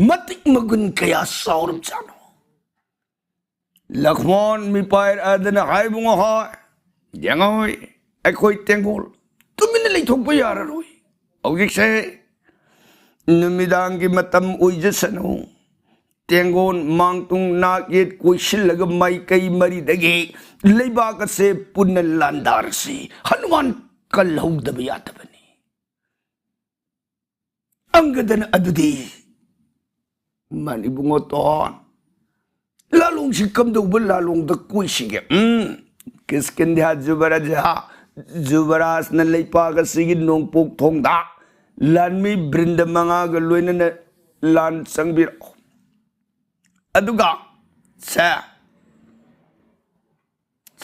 ꯃꯇꯤꯛ ꯃꯒꯨꯟ ꯀꯌꯥ ꯆꯥꯎꯔꯕꯖꯥꯠꯅꯣ?" ꯂꯛꯃꯣꯟ ꯃꯤꯄꯥꯏꯔꯛꯑꯗꯅ ꯍꯥꯏꯕꯨꯡꯉꯣ ꯍꯣꯏ, ꯌꯦꯡꯉꯣꯏ, ꯑꯩꯈꯣꯏ ꯇꯦꯡꯒꯣꯜ ꯇꯨꯃꯤꯟꯅ ꯂꯩꯊꯣꯛꯄ ꯌꯥꯔꯔꯣꯏ꯫ ꯍꯧꯖꯤꯛꯁꯦ ꯅꯨꯃꯤꯗꯥꯡꯒꯤ ꯃꯇꯝ ꯑꯣꯏꯖꯁꯅꯨ, ꯇꯦꯡꯒꯣꯟ ꯃꯥꯡꯇꯨꯡ ꯅꯥꯛ ꯌꯦꯠ ꯀꯣꯏꯁꯤꯜꯂꯒ ꯃꯥꯏꯀꯩ ꯃꯔꯤꯗꯒꯤ ꯂꯩꯕꯥꯛ ꯑꯁꯦ ꯄꯨꯟꯅ ꯂꯥꯟꯗꯥꯔꯁꯤ꯫ ꯍꯅꯨꯃꯥꯟ ꯀꯜꯍꯧꯗꯕ ꯌꯥꯗꯕꯅꯤ꯫ ꯑꯪꯒꯗꯅ ꯑꯗꯨꯗꯤ, "ꯃꯥꯅꯤ ꯏꯕꯨꯡꯉꯣ ꯇꯣꯟ, ꯂꯥꯂꯣꯡꯁꯤ ꯀꯝꯗꯧꯕ ꯂꯥꯂꯣꯡꯗ ꯀꯣꯏꯁꯤꯒꯦ?" ꯎꯝ, ꯀꯤꯁꯀꯤꯟꯙ꯭ꯌꯥ ꯖꯨꯕꯔꯥꯖꯥ, ꯖꯨꯕꯔꯥꯖꯅ ꯂꯩꯄꯥꯛ ꯑꯁꯤꯒꯤ ꯅꯣꯡꯄꯣꯛ ꯊꯣꯡꯗ ꯂꯥꯟꯃꯤ ꯕ꯭ꯔꯤꯟꯗ ꯃꯉꯥꯒ ꯂꯣꯏꯅꯅ ꯂꯥꯟ ꯆꯪꯕꯤꯔꯛꯑꯣ꯫ ꯑꯗꯨꯒ ꯁꯦ,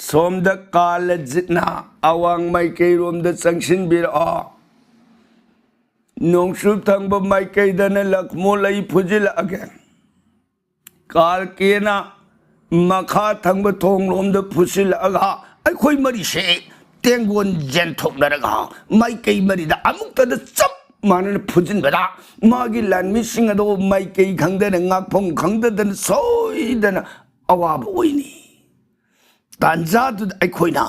ꯁꯣꯝꯗ ꯀꯥꯂꯖꯤꯠꯅ ꯑꯋꯥꯡ ꯃꯥꯏꯀꯩꯔꯣꯝꯗ ꯆꯪꯁꯤꯟꯕꯤꯔꯛꯑꯣ꯫ ꯅꯣꯡꯆꯨꯞ ꯊꯪꯕ ꯃꯥꯏꯀꯩꯗꯅ ꯂꯛꯃꯣꯟ ꯑꯩ ꯐꯨꯖꯤꯜꯂꯛꯑꯒꯦ꯫ ꯀꯥꯜꯀꯦꯅ ꯃꯈꯥ ꯊꯪꯕ ꯊꯣꯡꯂꯣꯝꯗ ꯐꯨꯁꯤꯜꯂꯛꯑꯒ ꯑꯩꯈꯣꯏ ꯃꯔꯤꯁꯦ ꯇꯦꯡꯒꯣꯟ ꯌꯦꯟꯊꯣꯛꯅꯔꯒ ꯃꯥꯏꯀꯩ ꯃꯔꯤꯗ ꯑꯃꯨꯛꯇꯗ ꯆꯞ ꯃꯥꯟꯅꯅ ꯐꯨꯖꯤꯟꯕꯗ ꯃꯥꯒꯤ ꯂꯥꯟꯃꯤꯁꯤꯡ ꯑꯗꯣ ꯃꯥꯏꯀꯩ ꯈꯪꯗꯅ ꯉꯥꯛꯐꯝ ꯈꯪꯗꯗꯅ ꯁꯣꯏꯗꯅ ꯑꯋꯥꯕ ꯑꯣꯏꯅꯤ꯫ ꯇꯥꯟꯖꯥꯗꯨꯗ ꯑꯩꯈꯣꯏꯅ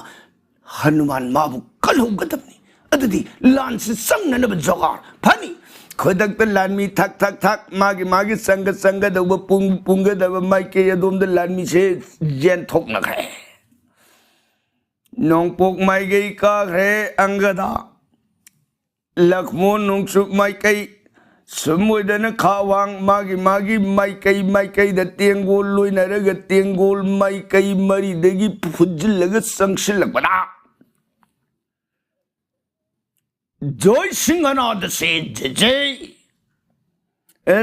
ꯍꯅꯨꯃꯥꯟ ꯃꯥꯕꯨ ꯀꯜꯍꯧꯒꯗꯕꯅꯤ꯫ ꯑꯗꯨꯗꯤ ꯂꯥꯟꯁꯤ ꯆꯪꯅꯅꯕ ꯖꯣꯒꯥꯔ ꯐꯅꯤ꯫ ꯈꯨꯗꯛꯇ ꯂꯥꯟꯃꯤ ꯊꯛ ꯊꯛ ꯊꯛ ꯃꯥꯒꯤ ꯃꯥꯒꯤ ꯆꯪꯒ ꯆꯪꯒꯗꯧꯕ ꯄꯨꯡ ꯄꯨꯡꯒꯗꯕ ꯃꯥꯏꯀꯩ ꯑꯗꯣꯝꯗ ꯂꯥꯟꯃꯤꯁꯦ ꯌꯦꯟꯊꯣꯛꯅꯈ꯭ꯔꯦ꯫ ꯅꯣꯡꯄꯣꯛ ꯃꯥꯏꯀꯩ ꯀꯥꯈ꯭ꯔꯦ ꯑꯪꯒꯗ꯫ ꯂꯛꯃꯣꯟ ꯅꯣꯡꯆꯨꯞ ꯃꯥꯏꯀꯩ, ꯁꯨꯝ ꯑꯣꯏꯗꯅ ꯈꯥ ꯋꯥꯡ ꯃꯥꯒꯤ ꯃꯥꯒꯤ ꯃꯥꯏꯀꯩ ꯃꯥꯏꯀꯩꯗ ꯇꯦꯡꯒꯣꯜ ꯂꯣꯏꯅꯔꯒ ꯇꯦꯡꯒꯣꯜ ꯃꯥꯏꯀꯩ ꯃꯔꯤꯗꯒꯤ ꯐꯨꯖꯤꯜꯂꯒ ꯆꯪꯁꯤꯜꯂꯛꯄꯗ ꯖꯣꯏ ꯁꯤꯡꯍꯅꯥꯗꯁꯦ ꯖꯦ ꯖꯦ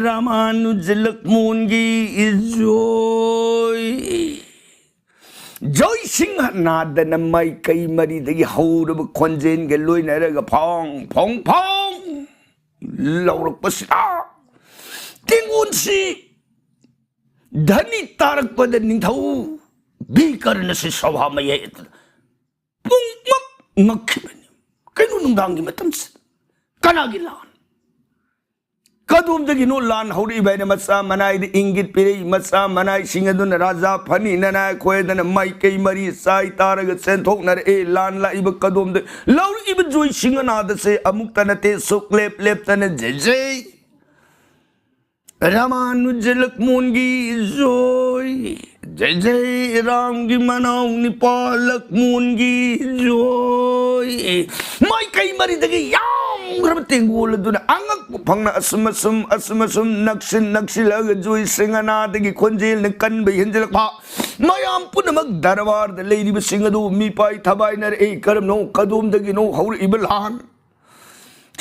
ꯔꯥꯃꯥꯅꯨꯖ ꯂꯛꯃꯣꯟꯒꯤ ꯖꯣꯏ꯫ ꯖꯣꯏ ꯁꯤꯡꯍꯅꯥꯗꯅ ꯃꯥꯏꯀꯩ ꯃꯔꯤꯗꯒꯤ ꯍꯧꯔꯕ ꯈꯣꯟꯖꯦꯜꯒ ꯂꯣꯏꯅꯔꯒ ꯐꯣꯡ ꯐꯣꯡ ꯐꯣꯡ ꯂꯧꯔꯛꯄꯁꯤꯗ ꯇꯦꯡꯒꯣꯟꯁꯤ ꯙꯅꯤ ꯇꯥꯔꯛꯄꯗ ꯅꯤꯡꯊꯧ ꯕꯤꯀꯔꯅꯁꯤ ꯁꯚꯥ ꯃꯌꯥꯏ ꯄꯨꯝꯅꯃꯛ ꯉꯛꯈꯤꯕꯅꯤ꯫ ꯀꯩꯅꯣ ꯅꯨꯡꯗꯥꯡꯒꯤ ꯃꯇꯝꯁꯤꯗ ꯀꯅꯥꯒꯤ ꯂꯥꯟ? ꯀꯗꯣꯝꯗꯒꯤꯅꯣ ꯂꯥꯟ ꯍꯧꯔꯛꯏꯕ ꯍꯥꯏꯅ ꯃꯆꯥ ꯃꯅꯥꯏꯗ ꯏꯪꯒꯤꯠ ꯄꯤꯔꯛꯏ꯫ ꯃꯆꯥ ꯃꯅꯥꯏꯁꯤꯡ ꯑꯗꯨꯅ ꯔꯥꯖꯥ ꯐꯅꯤ ꯅꯅꯥꯏ ꯈꯣꯏꯗꯅ ꯃꯥꯏꯀꯩ ꯃꯔꯤ ꯆꯥꯏ ꯇꯥꯔꯒ ꯆꯦꯟꯊꯣꯛꯅꯔꯛꯑꯦ꯫ ꯂꯥꯟ ꯂꯥꯛꯏꯕ ꯀꯗꯣꯝꯗ ꯂꯧꯔꯛꯏꯕ ꯖꯣꯏ ꯁꯤꯡꯍꯅꯥꯗꯁꯦ ꯑꯃꯨꯛꯇ ꯅꯠꯇꯦ, ꯁꯨꯛ ꯂꯦꯞ ꯂꯦꯞꯇꯅ ꯖꯦꯖꯩ꯫ ꯔꯥꯃꯥꯅꯨꯖ ꯂꯛꯃꯣꯟꯒꯤ ꯖꯣꯏ꯫ ꯖꯦꯖꯩ ꯔꯥꯝꯒꯤ ꯃꯅꯥꯎ ꯅꯤꯄꯥ ꯂꯛꯃꯣꯟꯒꯤ ꯖꯣꯏ꯫ ꯃꯥꯏꯀꯩ ꯃꯔꯤꯗꯒꯤ ꯌꯥꯝꯈ꯭ꯔꯕ ꯇꯦꯡꯒꯣꯜ ꯑꯗꯨꯅ ꯑꯉꯛꯄ ꯐꯪꯅ ꯑꯁꯨꯝ ꯑꯁꯨꯝ ꯑꯁꯨꯝ ꯑꯁꯨꯝ ꯅꯛꯁꯤꯟ ꯅꯛꯁꯤꯜꯂꯒ ꯖꯣꯏ ꯁꯤꯡꯍꯅꯥꯗꯒꯤ ꯈꯣꯟꯖꯦꯜꯅ ꯀꯟꯕ ꯍꯦꯟꯖꯤꯜꯂꯛꯄ꯫ ꯃꯌꯥꯝ ꯄꯨꯝꯅꯃꯛ ꯗꯔꯕꯥꯔꯗ ꯂꯩꯔꯤꯕꯁꯤꯡ ꯑꯗꯨ ꯃꯤꯄꯥꯏ ꯊꯕꯥꯏꯅꯔꯛꯏ꯫ ꯀꯔꯝꯅꯣ ꯀꯗꯣꯝꯗꯒꯤꯅꯣ ꯍꯧꯔꯛꯏꯕ ꯂꯥꯟ?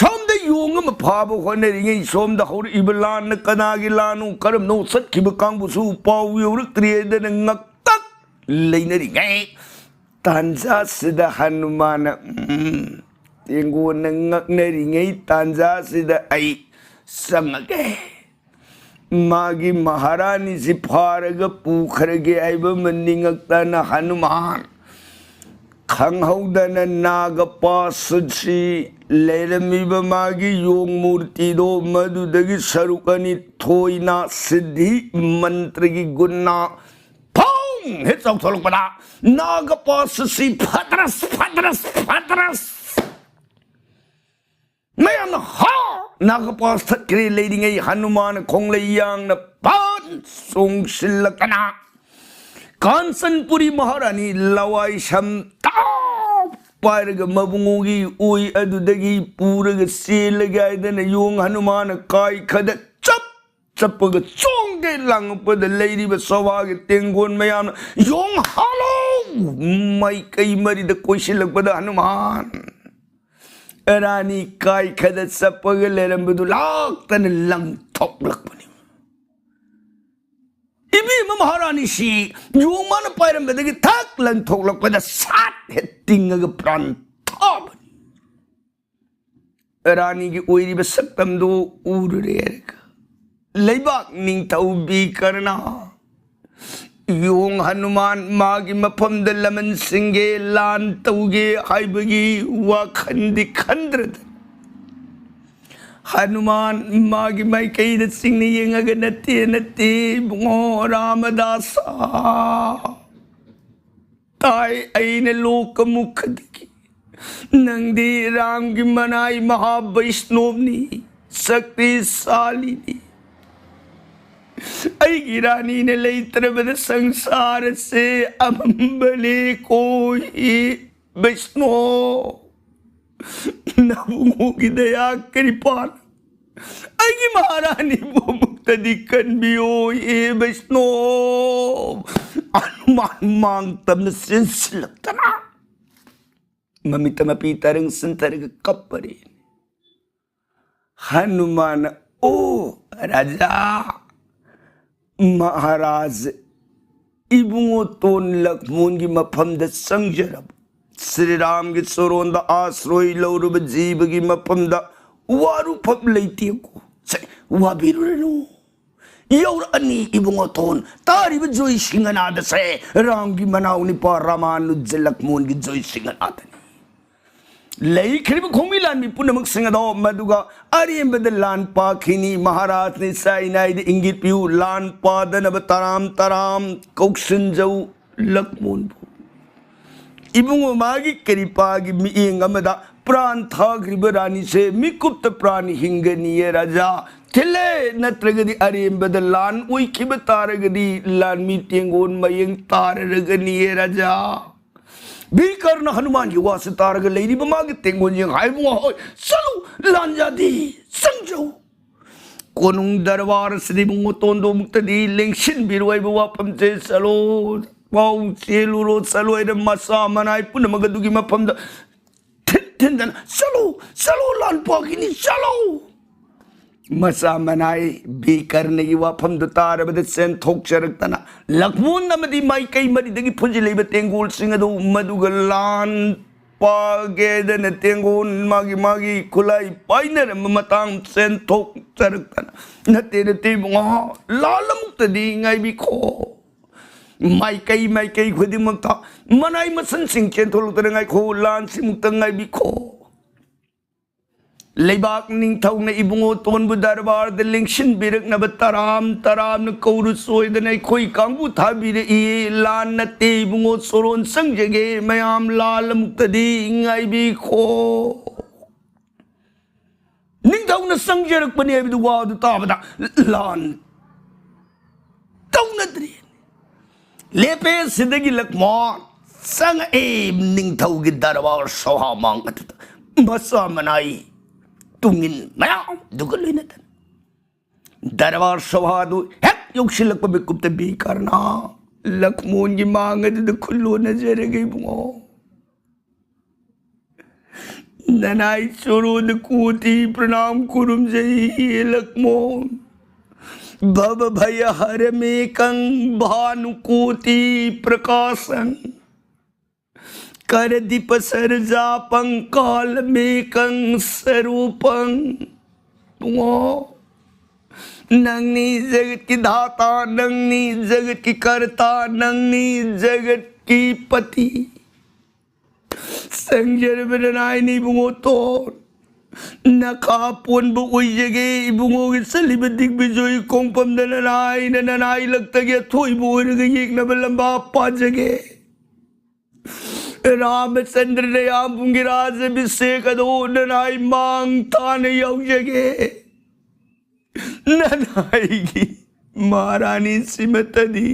ꯁꯣꯝꯗ ꯌꯣꯡ ꯑꯃ ꯐꯥꯕ ꯍꯣꯠꯅꯔꯤꯉꯩ ꯁꯣꯝꯗ ꯍꯧꯔꯛꯏꯕ ꯂꯥꯟꯅ ꯀꯅꯥꯒꯤ ꯂꯥꯟꯅꯣ, ꯀꯔꯝꯅꯣ ꯆꯠꯈꯤꯕ ꯀꯥꯡꯕꯨꯁꯨ ꯄꯥꯎ ꯌꯧꯔꯛꯇ꯭ꯔꯤ ꯍꯥꯏꯗꯅ ꯉꯛꯇꯛ ꯂꯩꯅꯔꯤꯉꯩ ꯇꯥꯟꯖꯥꯁꯤꯗ ꯍꯅꯨꯃꯥꯟꯅ, "ꯎꯝ, ꯇꯦꯡꯒꯣꯟꯅ ꯉꯛꯅꯔꯤꯉꯩ ꯇꯥꯟꯖꯥꯁꯤꯗ ꯑꯩ ꯆꯪꯉꯒꯦ꯫ ꯃꯥꯒꯤ ꯃꯍꯥꯔꯥꯅꯤꯁꯤ ꯐꯥꯔꯒ ꯄꯨꯈ꯭ꯔꯒꯦ" ꯍꯥꯏꯕ ꯑꯃ ꯅꯤꯡꯉꯛꯇꯅ ꯍꯅꯨꯃꯥꯟ ꯈꯪꯍꯧꯗꯅ ꯅꯥꯒ ꯄꯥꯁꯁꯤ ꯂꯩꯔꯝꯃꯤꯕ ꯃꯥꯒꯤ ꯌꯣꯡ ꯃꯨꯔꯇꯤꯗꯣ ꯃꯗꯨꯗꯒꯤ ꯁꯔꯨꯛ ꯑꯅꯤ ꯊꯣꯏꯅ ꯁꯤꯗꯙꯤ ꯃꯟꯇ꯭ꯔꯒꯤ ꯒꯨꯟꯅ ꯐꯣꯡ ꯍꯦꯛ ꯆꯥꯎꯊꯣꯛꯂꯛꯄꯗ ꯅꯥꯒ ꯄꯥꯁꯁꯤ ꯐꯗ꯭ꯔꯁ ꯐꯗ꯭ꯔꯁ ꯐꯗ꯭ꯔꯁ ꯃꯌꯥꯝꯅ ꯍꯥ ꯅꯥꯒ ꯄꯥꯁ ꯊꯠꯈ꯭ꯔꯦ ꯂꯩꯔꯤꯉꯩ ꯍꯅꯨꯃꯥꯟ ꯈꯣꯡꯂꯩ ꯌꯥꯡꯅ ꯄꯥꯟ ꯆꯣꯡꯁꯤꯜꯂꯛꯇꯅ ꯀꯥꯟꯆꯟꯄꯨꯔꯤ ꯃꯍꯥꯔꯥꯅꯤ ꯂꯋꯥꯏ ꯁꯝ ꯇꯥꯎ ꯄꯥꯏꯔꯒ ꯃꯕꯨꯡꯉꯣꯒꯤ ꯑꯣꯏ ꯑꯗꯨꯗꯒꯤ ꯄꯨꯔꯒ ꯆꯦꯜꯂꯒꯦ ꯍꯥꯏꯗꯅ ꯌꯣꯡ ꯍꯅꯨꯃꯥꯟꯅ ꯀꯥꯏ ꯈꯗ ꯆꯞ ꯆꯞꯄꯒ ꯆꯣꯡꯒꯦ ꯂꯥꯡꯉꯛꯄꯗ, ꯂꯩꯔꯤꯕ ꯁꯣꯚꯥꯒꯤ ꯇꯦꯡꯒꯣꯟ ꯃꯌꯥꯝꯅ ꯌꯣꯡ ꯍꯥꯂꯣ ꯃꯥꯏꯀꯩ ꯃꯔꯤꯗ ꯀꯣꯏꯁꯤꯜꯂꯛꯄꯗ, ꯍꯅꯨꯃꯥꯟ ꯔꯥꯅꯤ ꯀꯥꯏ ꯈꯗ ꯆꯞꯄꯒ ꯂꯩꯔꯝꯕꯗꯨ ꯂꯥꯛꯇꯅ ꯂꯪꯊꯣꯛꯂꯛꯄꯅꯤ꯫ ꯏꯕꯦꯝꯃ ꯃꯍꯥꯔꯥꯅꯤꯁꯤ ꯌꯣꯡ ꯃꯥꯅ ꯄꯥꯏꯔꯝꯕꯗꯒꯤ ꯊꯛ ꯂꯪꯊꯣꯛꯂꯛꯄꯗ ꯁꯥꯠ ꯍꯦꯛ ꯇꯤꯡꯉꯒ ꯄ꯭ꯔꯥꯟ ꯊꯥꯕꯅꯤ꯫ ꯔꯥꯅꯤꯒꯤ ꯑꯣꯏꯔꯤꯕ ꯁꯛꯇꯝꯗꯨ ꯎꯔꯨꯔꯦ ꯍꯥꯏꯔꯒ, ꯂꯩꯕꯥꯛ ꯅꯤꯡꯊꯧ ꯕꯤꯀꯔꯅ ꯌꯣꯡ ꯍꯅꯨꯃꯥꯟ ꯃꯥꯒꯤ ꯃꯐꯝꯗ ꯂꯃꯟꯁꯤꯡꯒꯤ ꯂꯥꯟ ꯇꯧꯒꯦ ꯍꯥꯏꯕꯒꯤ ꯋꯥꯈꯜꯗꯤ ꯈꯟꯗ꯭ꯔꯗꯅ, ꯍꯅꯨꯃꯥꯟ ꯃꯥꯒꯤ ꯃꯥꯏꯀꯩꯗ ꯆꯤꯡꯅ ꯌꯦꯡꯉꯒ, "ꯅꯠꯇꯦ, ꯅꯠꯇꯦ, ꯏꯕꯨꯡꯉꯣ ꯔꯥꯃꯗꯥꯁ, ꯇꯥꯏ ꯑꯩꯅ ꯂꯣꯛꯀ ꯃꯨꯛꯈꯗꯒꯤ꯫ ꯅꯪꯗꯤ ꯔꯥꯝꯒꯤ ꯃꯅꯥꯏ ꯃꯍꯥꯕꯩꯁꯅꯣꯞꯅꯤ, ꯁꯛꯇꯤꯁꯥꯂꯤꯅꯤ꯫ ꯑꯩꯒꯤ ꯔꯥꯅꯤꯅ ꯂꯩꯇ꯭ꯔꯕꯗ ꯁꯪꯁꯥꯔꯁꯦ ꯑꯃꯝꯕꯅꯦ ꯀꯣ ꯍꯦ ꯕꯩꯁꯅꯣ꯫ ꯅꯕꯨꯡꯉꯣꯒꯤ ꯗꯌꯥ ꯀ꯭ꯔꯤꯄꯥꯅ ꯑꯩꯒꯤ ꯃꯍꯥꯔꯥꯅꯤꯕꯨ ꯑꯃꯨꯛꯇꯗꯤ ꯀꯟꯕꯤꯌꯣ ꯍꯦ ꯕꯩꯁꯅꯣ꯫" ꯍꯅꯨꯃꯥꯟ ꯃꯥꯡ ꯇꯝꯅ ꯆꯦꯟꯁꯤꯜꯂꯛꯇꯅ ꯃꯃꯤꯠꯇ ꯃꯄꯤ ꯇꯔꯪ ꯆꯤꯟꯊꯔꯒ ꯀꯞꯄꯔꯦ꯫ ꯍꯅꯨꯃꯥꯟꯅ, "ꯑꯣ ꯔꯥꯖꯥ, ꯃꯍꯥꯔꯥꯖ, ꯏꯕꯨꯡꯉꯣ ꯇꯣꯟ ꯂꯛꯃꯣꯟꯒꯤ ꯃꯐꯝꯗ ꯆꯪꯖꯔꯕ, ꯁ꯭ꯔꯤꯔꯥꯝꯒꯤ ꯆꯣꯔꯣꯟꯗ ꯑꯥꯁ꯭ꯔꯣꯏ ꯂꯧꯔꯨꯕ ꯖꯤꯕꯒꯤ ꯃꯐꯝꯗ ꯋꯥꯔꯨꯐꯝ ꯂꯩꯇꯦꯀꯣ꯫ ꯁꯦ, ꯋꯥꯕꯤꯔꯨꯔꯅꯨ꯫ ꯌꯧꯔꯛꯑꯅꯤ ꯏꯕꯨꯡꯉꯣ ꯇꯣꯟ꯫ ꯇꯥꯔꯤꯕ ꯖꯣꯏ ꯁꯤꯡꯍꯅꯥꯗꯁꯦ ꯔꯥꯝꯒꯤ ꯃꯅꯥꯎ ꯅꯤꯄꯥ ꯔꯥꯃꯥꯅꯨꯖ ꯂꯛꯃꯣꯟꯒꯤ ꯖꯣꯏ ꯁꯤꯡꯍꯅꯥꯗꯅꯤ꯫ ꯂꯩꯈ꯭ꯔꯤꯕ ꯈꯣꯡꯃꯤ ꯂꯥꯟꯃꯤ ꯄꯨꯝꯅꯃꯛꯁꯤꯡ ꯑꯗꯣ ꯃꯗꯨꯒ ꯑꯔꯦꯝꯕꯗ ꯂꯥꯟ ꯄꯥꯈꯤꯅꯤ꯫ ꯃꯍꯥꯔꯥꯖꯅ ꯏꯆꯥ ꯏꯅꯥꯏꯗ ꯏꯪꯒꯤꯠ ꯄꯤꯌꯨ, ꯂꯥꯟ ꯄꯥꯗꯅꯕ ꯇꯔꯥꯝ ꯇꯔꯥꯝ ꯀꯧꯁꯤꯟꯖꯧ ꯂꯛꯃꯣꯟꯕꯨ꯫" ꯏꯕꯨꯡꯉꯣ, ꯃꯥꯒꯤ ꯀꯔꯤꯄꯥꯒꯤ ꯃꯤꯠꯌꯦꯡ ꯑꯃꯗ ꯄ꯭ꯔꯥꯟ ꯊꯥꯈ꯭ꯔꯤꯕ ꯔꯥꯅꯤꯁꯦ ꯃꯤꯀꯨꯞꯇ ꯄ꯭ꯔꯥꯟ ꯍꯤꯡꯒꯅꯤꯌꯦ ꯔꯥꯖꯥ꯫ ꯊꯤꯜꯂꯦ ꯅꯠꯇ꯭ꯔꯒꯗꯤ ꯑꯔꯦꯝꯕꯗ ꯂꯥꯟ ꯑꯣꯏꯈꯤꯕ ꯇꯥꯔꯒꯗꯤ ꯂꯥꯟꯃꯤ ꯇꯦꯡꯒꯣꯟ ꯃꯌꯦꯡ ꯇꯥꯔꯔꯒꯅꯤꯌꯦ ꯔꯥꯖꯥ꯫ ꯕꯤꯀꯔꯅ ꯍꯅꯨꯃꯥꯟꯒꯤ ꯋꯥꯁꯤ ꯇꯥꯔꯒ ꯂꯩꯔꯤꯕ ꯃꯥꯒꯤ ꯇꯦꯡꯒꯣꯜ ꯌꯦꯡꯍꯥꯏꯕꯨꯡꯉꯣ, "ꯍꯣꯏ, ꯆꯠꯂꯨ, ꯂꯥꯟ ꯌꯥꯗꯦ, ꯆꯪꯖꯧ꯫ ꯀꯣꯅꯨꯡ ꯗꯔꯕꯥꯔ ꯑꯁꯤꯗ ꯏꯕꯨꯡꯉꯣ ꯇꯣꯟꯗꯣ ꯑꯃꯨꯛꯇꯗꯤ ꯂꯦꯡꯁꯤꯟꯕꯤꯔꯣ ꯍꯥꯏꯕ ꯋꯥꯐꯝꯁꯦ, ꯆꯠꯂꯣ, ꯄꯥꯎ ꯆꯦꯜꯂꯨꯔꯣ, ꯆꯠꯂꯣ" ꯍꯥꯏꯅ ꯃꯆꯥ ꯃꯅꯥꯏ ꯄꯨꯝꯅꯃꯛ ꯑꯗꯨꯒꯤ ꯃꯐꯝꯗ ꯊꯤꯟ ꯊꯤꯟꯗꯅ, "ꯆꯠꯂꯣ, ꯆꯠꯂꯣ, ꯂꯥꯟ ꯄꯥꯒꯤꯅꯤ, ꯆꯠꯂꯣ!" ꯃꯆꯥ ꯃꯅꯥꯏ ꯕꯤꯀꯔꯅꯒꯤ ꯋꯥꯐꯝꯗꯨ ꯇꯥꯔꯕꯗ ꯆꯦꯟꯊꯣꯛꯆꯔꯛꯇꯅ ꯂꯛꯃꯣꯟ ꯑꯃꯗꯤ ꯃꯥꯏꯀꯩ ꯃꯔꯤꯗꯒꯤ ꯐꯨꯖꯤꯜꯂꯛꯏꯕ ꯇꯦꯡꯒꯣꯜꯁꯤꯡ ꯑꯗꯨ ꯃꯗꯨꯒ ꯂꯥꯟ ꯄꯥꯒꯦꯗꯅ ꯇꯦꯡꯒꯣꯜ ꯃꯥꯒꯤ ꯃꯥꯒꯤ ꯈꯨꯠꯂꯥꯏ ꯄꯥꯏꯅꯔꯝꯕ ꯃꯇꯥꯡ ꯆꯦꯟꯊꯣꯛꯆꯔꯛꯇꯅ, "ꯅꯠꯇꯦ, ꯅꯠꯇꯦ ꯏꯕꯨꯡꯉꯣ, ꯂꯥꯟ ꯑꯃꯨꯛꯇꯗꯤ ꯉꯥꯏꯕꯤꯈꯣ꯫ ꯃꯥꯏꯀꯩ ꯃꯥꯏꯀꯩ ꯈꯨꯗꯤꯡꯃꯛꯇ ꯃꯅꯥꯏ ꯃꯁꯟꯁꯤꯡ ꯆꯦꯟꯊꯣꯛꯂꯛꯇꯅ ꯉꯥꯏꯈꯣ, ꯂꯥꯟꯁꯤꯃꯨꯛꯇ ꯉꯥꯏꯕꯤꯈꯣ꯫ ꯂꯩꯕꯥꯛ ꯅꯤꯡꯊꯧꯅ ꯏꯕꯨꯡꯉꯣ ꯇꯣꯟꯕꯨ ꯗꯔꯕꯥꯔꯗ ꯂꯦꯡꯁꯤꯟꯕꯤꯔꯛꯅꯕ ꯇꯔꯥꯝ ꯇꯔꯥꯝꯅ ꯀꯧꯔꯨ ꯆꯣꯏꯗꯅ ꯑꯩꯈꯣꯏ ꯀꯥꯡꯕꯨ ꯊꯥꯕꯤꯔꯛꯏ꯫ ꯂꯥꯟ ꯅꯠꯇꯦ ꯏꯕꯨꯡꯉꯣ, ꯆꯣꯔꯣꯟ ꯆꯪꯖꯒꯦ꯫ ꯃꯌꯥꯝ ꯂꯥꯟ ꯑꯃꯨꯛꯇꯗꯤ ꯉꯥꯏꯕꯤꯈꯣ꯫" ꯅꯤꯡꯊꯧꯅ ꯆꯪꯖꯔꯛꯄꯅꯤ ꯍꯥꯏꯕꯗꯨ ꯋꯥꯗꯨ ꯇꯥꯕꯗ ꯂꯥꯟ ꯇꯧꯅꯗ꯭ꯔꯤ꯫ ꯂꯦꯞꯄꯦ ꯁꯤꯗꯒꯤ ꯂꯛꯃꯣꯟ ꯆꯪꯉꯛꯑꯦ ꯅꯤꯡꯊꯧꯒꯤ ꯗꯔꯕꯥꯔ ꯁꯚꯥ ꯃꯥꯡ ꯑꯗꯨꯗ꯫ ꯃꯆꯥ ꯃꯅꯥꯏ ꯇꯨꯡꯏꯟ ꯃꯌꯥꯝꯗꯨꯒ ꯂꯣꯏꯅꯗꯅ ꯗꯔꯕꯥꯔ ꯁꯚꯥꯗꯨ ꯍꯦꯛ ꯌꯧꯁꯤꯜꯂꯛꯄ ꯃꯤꯀꯨꯞꯇ ꯕꯤꯀꯔꯅ ꯂꯛꯃꯣꯟꯒꯤ ꯃꯥꯡ ꯑꯗꯨꯗ ꯈꯨꯜꯂꯣꯟꯅꯖꯔꯒꯦ ꯏꯕꯨꯡꯉꯣ꯫ ꯅꯅꯥꯏ ꯆꯣꯔꯣꯗ ꯀꯣꯇꯤ ꯄ꯭ꯔꯅꯥꯝ ꯈꯨꯔꯨꯝꯖꯩ ꯂꯛꯃꯣꯟ꯫ ꯚꯕ ꯚꯌ ꯍꯔꯃꯦꯀꯪ ꯚꯥꯅꯨ ꯀꯣꯇꯤ ꯄ꯭ꯔꯀꯥꯁꯪ꯫ ꯀꯔꯗꯤꯄ ꯁꯔꯖꯥꯄꯪ ꯀꯥꯂꯃꯦꯀꯪ ꯁꯔꯨꯄꯪ꯫ ꯏꯕꯨꯡꯉꯣ, ꯅꯪꯅꯤ ꯖꯒꯠꯀꯤ ꯙꯥꯇꯥ, ꯅꯪꯅꯤ ꯖꯒꯠꯀꯤ ꯀꯔꯇꯥ, ꯅꯪꯅꯤ ꯖꯒꯠꯀꯤ ꯄꯇꯤ꯫ ꯆꯪꯖꯔꯕ ꯅꯅꯥꯏꯅꯤ ꯏꯕꯨꯡꯉꯣ ꯇꯣꯟ꯫ ꯅꯈꯥ ꯄꯣꯟꯕ ꯑꯣꯏꯖꯒꯦ ꯏꯕꯨꯡꯉꯣꯒꯤ ꯆꯠꯂꯤꯕ ꯗꯤꯒꯕꯤꯖꯣꯏ ꯈꯣꯡꯐꯝꯗ ꯅꯅꯥꯏꯅ ꯅꯅꯥꯏ ꯂꯛꯇꯒꯤ ꯑꯊꯣꯏꯕ ꯑꯣꯏꯔꯒ ꯌꯦꯛꯅꯕ ꯂꯝꯕꯥ ꯄꯥꯖꯒꯦ꯫ ꯔꯥꯃꯆꯟꯗ꯭ꯔ ꯅꯌꯥꯝꯕꯨꯡꯒꯤ ꯔꯥꯖ ꯑꯚꯤꯁꯦꯛ ꯑꯗꯣ ꯅꯅꯥꯏ ꯃꯥꯡ ꯊꯥꯅ ꯌꯥꯎꯖꯒꯦ꯫ ꯅꯅꯥꯏꯒꯤ ꯃꯍꯥꯔꯥꯅꯤ ꯁꯤꯃꯇꯗꯤ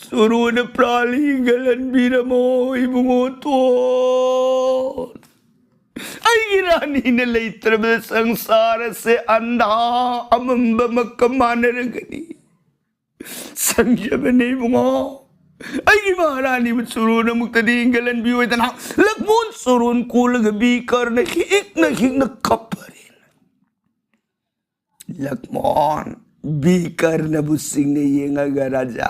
ꯆꯣꯔꯣꯟꯅ ꯄ꯭ꯔꯥꯟ ꯍꯤꯡꯒꯠꯍꯟꯕꯤꯔꯝꯃꯣ ꯏꯕꯨꯡꯉꯣ ꯇꯣꯟ꯫ ꯑꯩꯒꯤ ꯔꯥꯅꯤꯅ ꯂꯩꯇ꯭ꯔꯕꯗ ꯁꯪꯁꯥꯔ ꯑꯁꯦ ꯑꯟꯙꯥ ꯑꯃꯝꯕ ꯑꯃꯛꯀ ꯃꯥꯟꯅꯔꯒꯅꯤ꯫ ꯁꯪꯖꯕꯅꯦ ꯏꯕꯨꯡꯉꯣ, ꯑꯩꯒꯤ ꯃꯍꯥꯔꯥꯅꯤꯕꯨ ꯆꯣꯔꯣꯟ ꯑꯃꯨꯛꯇꯗꯤ ꯍꯤꯡꯒꯠꯍꯟꯕꯤꯌꯣꯗꯅ꯫ ꯂꯛꯃꯣꯟ ꯆꯣꯔꯣꯟ ꯀꯣꯜꯂꯒ ꯕꯤꯀꯔꯅ ꯍꯤꯛꯅ ꯍꯤꯛꯅ ꯀꯞꯄꯔꯦ꯫ ꯂꯛꯃꯣꯟ, ꯕꯤꯀꯔꯅꯕꯨ ꯁꯤꯡꯅ ꯌꯦꯡꯉꯒ, "ꯔꯥꯖꯥ,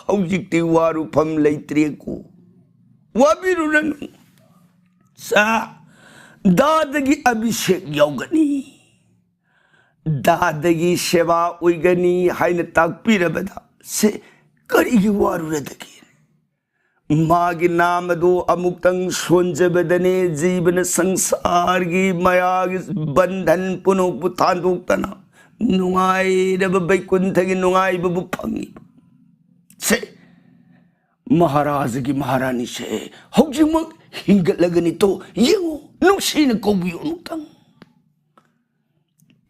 ꯍꯧꯖꯤꯛꯇꯤ ꯋꯥꯔꯨꯐꯝ ꯂꯩꯇ꯭ꯔꯦꯀꯣ꯫ ꯋꯥꯕꯤꯔꯨꯔꯅꯨ꯫ ꯁꯥ, ꯗꯥꯗꯒꯤ ꯑꯚꯤꯁꯦꯛ ꯌꯥꯎꯒꯅꯤ, ꯗꯥꯗꯒꯤ ꯁꯦꯕꯥ ꯑꯣꯏꯒꯅꯤ" ꯍꯥꯏꯅ ꯇꯥꯛꯄꯤꯔꯕꯗ, ꯁꯦ, ꯀꯔꯤꯒꯤ ꯋꯥꯔꯨꯔꯗꯒꯦ? ꯃꯥꯒꯤ ꯅꯥꯝ ꯑꯗꯨ ꯑꯃꯨꯛꯇꯪ ꯁꯣꯟꯖꯕꯗꯅꯦ ꯖꯤꯕꯅ ꯁꯪꯁꯥꯔꯒꯤ ꯃꯌꯥꯒꯤ ꯕꯟꯙꯟ ꯄꯨꯝꯅꯃꯛꯄꯨ ꯊꯥꯗꯣꯛꯇꯅ ꯅꯨꯡꯉꯥꯏꯔꯕ ꯕꯩꯀꯨꯟꯊꯒꯤ ꯅꯨꯡꯉꯥꯏꯕꯕꯨ ꯐꯪꯉꯤꯕ꯫ ꯁꯦ, ꯃꯍꯥꯔꯥꯖꯒꯤ ꯃꯍꯥꯔꯥꯅꯤꯁꯦ ꯍꯧꯖꯤꯛꯃꯛ ꯍꯤꯡꯒꯠꯂꯒꯅꯤ꯫ ꯇꯣ, ꯌꯦꯡꯉꯨ, ꯅꯨꯡꯁꯤꯅ ꯀꯧꯕꯤꯌꯨ ꯑꯃꯨꯛꯇꯪ꯫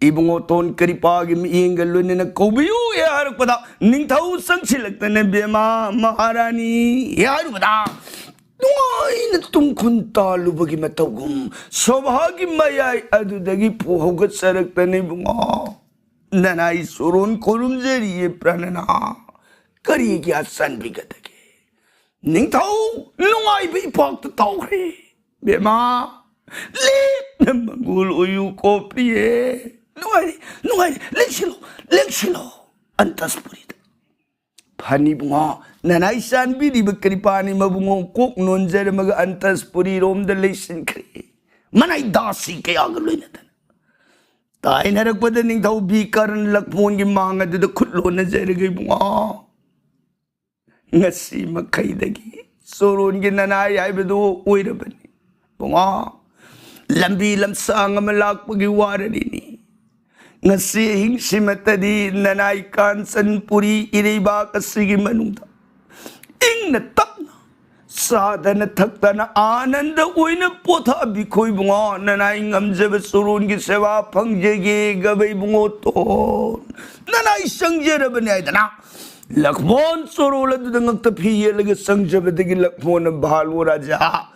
ꯏꯕꯨꯡꯉꯣ ꯇꯣꯟ ꯀꯔꯤꯄꯥꯒꯤ ꯃꯤꯠꯌꯦꯡꯒ ꯂꯣꯏꯅꯅ "ꯀꯧꯕꯤꯌꯨ" ꯍꯦꯛ ꯍꯥꯏꯔꯛꯄꯗ, ꯅꯤꯡꯊꯧ ꯆꯪꯁꯤꯜꯂꯛꯇꯅ, "ꯕꯦꯝꯃ, ꯃꯍꯥꯔꯥꯅꯤ" ꯍꯦꯛ ꯍꯥꯏꯔꯨꯕꯗ, ꯅꯨꯡꯉꯥꯏꯅ ꯇꯨꯡꯈꯨꯟ ꯇꯥꯜꯂꯨꯕꯒꯤ ꯃꯇꯧꯒꯨꯝ ꯁꯣꯚꯥꯒꯤ ꯃꯌꯥꯏ ꯑꯗꯨꯗꯒꯤ ꯐꯨ ꯍꯧꯒꯠꯆꯔꯛꯇꯅ, "ꯏꯕꯨꯡꯉꯣ, ꯅꯅꯥꯏ ꯆꯣꯔꯣꯟ ꯈꯨꯔꯨꯝꯖꯔꯤꯌꯦ ꯄ꯭ꯔꯥꯅꯅ꯫ ꯀꯔꯤꯒꯤ ꯆꯥꯟꯕꯤꯒꯗꯒꯦ? ꯅꯤꯡꯊꯧ, ꯅꯨꯡꯉꯥꯏꯕ ꯏꯄꯥꯛꯇ ꯇꯥꯎꯈ꯭ꯔꯦ꯫ ꯕꯦꯝꯃ, ꯂꯦꯞꯅ ꯃꯪꯒꯣꯜ ꯑꯣꯏꯌꯨ ꯀꯣ ꯄ꯭ꯔꯤꯌꯦ꯫ ꯅꯨꯡꯉꯥꯏꯔꯦ, ꯅꯨꯡꯉꯥꯏꯔꯦ, ꯂꯦꯡꯁꯤꯜꯂꯣ, ꯂꯦꯡꯁꯤꯜꯂꯣ ꯑꯟꯇꯁꯄꯨꯔꯤꯗ"꯫ ꯐꯅꯤ ꯏꯕꯨꯡꯉꯣ, ꯅꯅꯥꯏ ꯆꯥꯟꯕꯤꯔꯤꯕ ꯀ꯭ꯔꯤꯄꯥꯅꯤ ꯃꯕꯨꯡꯉꯣ꯫ ꯀꯣꯛ ꯅꯣꯟꯖꯔꯝꯃꯒ ꯑꯟꯇꯁꯄꯨꯔꯤꯔꯣꯝꯗ ꯂꯩꯁꯤꯟꯈ꯭ꯔꯦ, ꯃꯅꯥꯏ ꯗꯥꯁꯤ ꯀꯌꯥꯒ ꯂꯣꯏꯅꯗꯅ꯫ ꯇꯥꯏꯅꯔꯛꯄꯗ ꯅꯤꯡꯊꯧ ꯕꯤꯀꯔꯟ ꯂꯛꯃꯣꯟꯒꯤ ꯃꯥꯡ ꯑꯗꯨꯗ ꯈꯨꯠ ꯂꯣꯟꯅꯖꯔꯒ, ꯏꯕꯨꯡꯉꯣ, ꯉꯁꯤ ꯃꯈꯩꯗꯒꯤ ꯆꯣꯔꯣꯟꯒꯤ ꯅꯅꯥꯏ ꯍꯥꯏꯕꯗꯨ ꯑꯣꯏꯔꯕꯅꯤ꯫ ꯏꯕꯨꯡꯉꯣ, ꯂꯝꯕꯤ ꯂꯝꯁꯥꯡ ꯑꯃ ꯂꯥꯛꯄꯒꯤ ꯋꯥꯔꯔꯤꯅꯤ꯫ ꯉꯁꯤ ꯑꯍꯤꯡꯁꯤꯃꯠꯇꯗꯤ ꯅꯅꯥꯏ ꯀꯥꯟꯆꯟꯄꯨꯔꯤ ꯏꯔꯩꯕꯥꯛ ꯑꯁꯤꯒꯤ ꯃꯅꯨꯡꯗ ꯏꯪꯅ ꯇꯞꯅ ꯆꯥꯗꯅ ꯊꯛꯇꯅ ꯑꯥꯅꯟꯗ ꯑꯣꯏꯅ ꯄꯣꯊꯥꯕꯤꯈꯣ ꯏꯕꯨꯡꯉꯣ꯫ ꯅꯅꯥꯏ ꯉꯝꯖꯕ ꯆꯣꯔꯣꯟꯒꯤ ꯁꯦꯕꯥ ꯐꯪꯖꯒꯦ ꯒꯕꯩ ꯏꯕꯨꯡꯉꯣ ꯇꯣꯟ꯫ ꯅꯅꯥꯏ ꯆꯪꯖꯔꯕꯅꯤ ꯍꯥꯏꯗꯅ ꯂꯛꯃꯣꯟ ꯆꯣꯔꯣꯜ ꯑꯗꯨꯗ ꯉꯛꯇ ꯐꯤ ꯌꯦꯠꯂꯒ ꯆꯪꯖꯕꯗꯒꯤ ꯂꯛꯃꯣꯟꯅ, "ꯚꯥꯂꯨ ꯔꯥꯖꯥ,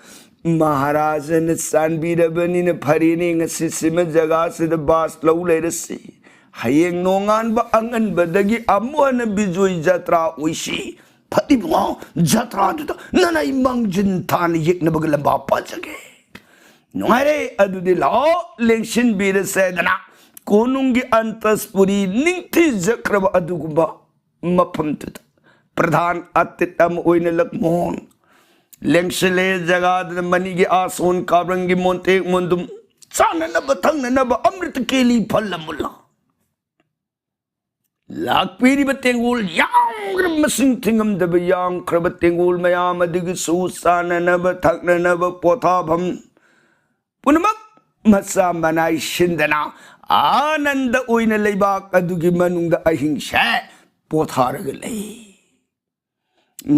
ꯃꯍꯥꯔꯥꯖꯅ ꯆꯥꯟꯕꯤꯔꯕꯅꯤꯅ ꯐꯔꯦꯅꯦ, ꯉꯁꯤꯁꯤꯃ ꯖꯒꯥꯁꯤꯗ ꯕꯥꯁ ꯂꯧ ꯂꯩꯔꯁꯤ꯫ ꯍꯌꯦꯡ ꯅꯣꯡꯉꯥꯟꯕ ꯑꯉꯟꯕꯗꯒꯤ ꯑꯃꯨꯛ ꯍꯟꯅ ꯕꯤꯖꯣꯏ ꯖꯇ꯭ꯔꯥ ꯑꯣꯏꯁꯤ꯫ ꯐꯠꯇꯦ ꯏꯕꯨꯡꯉꯣ, ꯖꯇ꯭ꯔꯥꯗꯨꯗ ꯅꯅꯥꯏ ꯃꯥꯡꯖꯤꯟ ꯊꯥꯅ ꯌꯦꯛꯅꯕꯒ ꯂꯝꯕꯥ ꯄꯥꯖꯒꯦ꯫" "ꯅꯨꯡꯉꯥꯏꯔꯦ, ꯑꯗꯨꯗꯤ ꯂꯥꯛꯑꯣ, ꯂꯦꯡꯁꯤꯟꯕꯤꯔꯁꯦꯗꯅ ꯀꯣꯅꯨꯡꯒꯤ ꯑꯟꯇꯁꯄꯨꯔꯤ ꯅꯤꯡꯊꯤꯖꯈ꯭ꯔꯕ ꯑꯗꯨꯒꯨꯝꯕ ꯃꯐꯝꯗꯨꯗ ꯄ꯭ꯔꯙꯥꯟ ꯑꯇꯤꯊꯤ ꯑꯃ ꯑꯣꯏꯅ ꯂꯛꯃꯣꯟ ꯂꯦꯡꯁꯤꯜꯂꯦ꯫ ꯖꯒꯥꯗꯨꯗ ꯃꯅꯤꯒꯤ ꯑꯥꯁꯣꯟ, ꯀꯥꯕ꯭ꯔꯪꯒꯤ ꯃꯣꯟꯇꯦꯛ ꯃꯣꯟꯗꯨꯝ, ꯆꯥꯅꯅꯕ ꯊꯛꯅꯅꯕ ꯑꯃ꯭ꯔꯤꯇ ꯀꯦꯂꯤ ꯐꯜꯂ ꯃꯨꯜꯂ ꯂꯥꯛꯄꯤꯔꯤꯕ ꯇꯦꯡꯒꯣꯜ ꯌꯥꯝꯈ꯭ꯔꯕ, ꯃꯁꯤꯡ ꯊꯤꯉꯝꯗꯕ ꯌꯥꯝꯈ꯭ꯔꯕ ꯇꯦꯡꯒꯣꯜ ꯃꯌꯥꯝ ꯑꯗꯨꯒꯤꯁꯨ ꯆꯥꯅꯅꯕ ꯊꯛꯅꯅꯕ ꯄꯣꯊꯥꯐꯝ ꯄꯨꯝꯅꯃꯛ ꯃꯆꯥ ꯃꯅꯥꯏ ꯁꯤꯟꯗꯅ ꯑꯥꯅꯟꯗ ꯑꯣꯏꯅ ꯂꯩꯕꯥꯛ ꯑꯗꯨꯒꯤ ꯃꯅꯨꯡꯗ ꯑꯍꯤꯡꯁꯦ ꯄꯣꯊꯥꯔꯒ ꯂꯩ꯫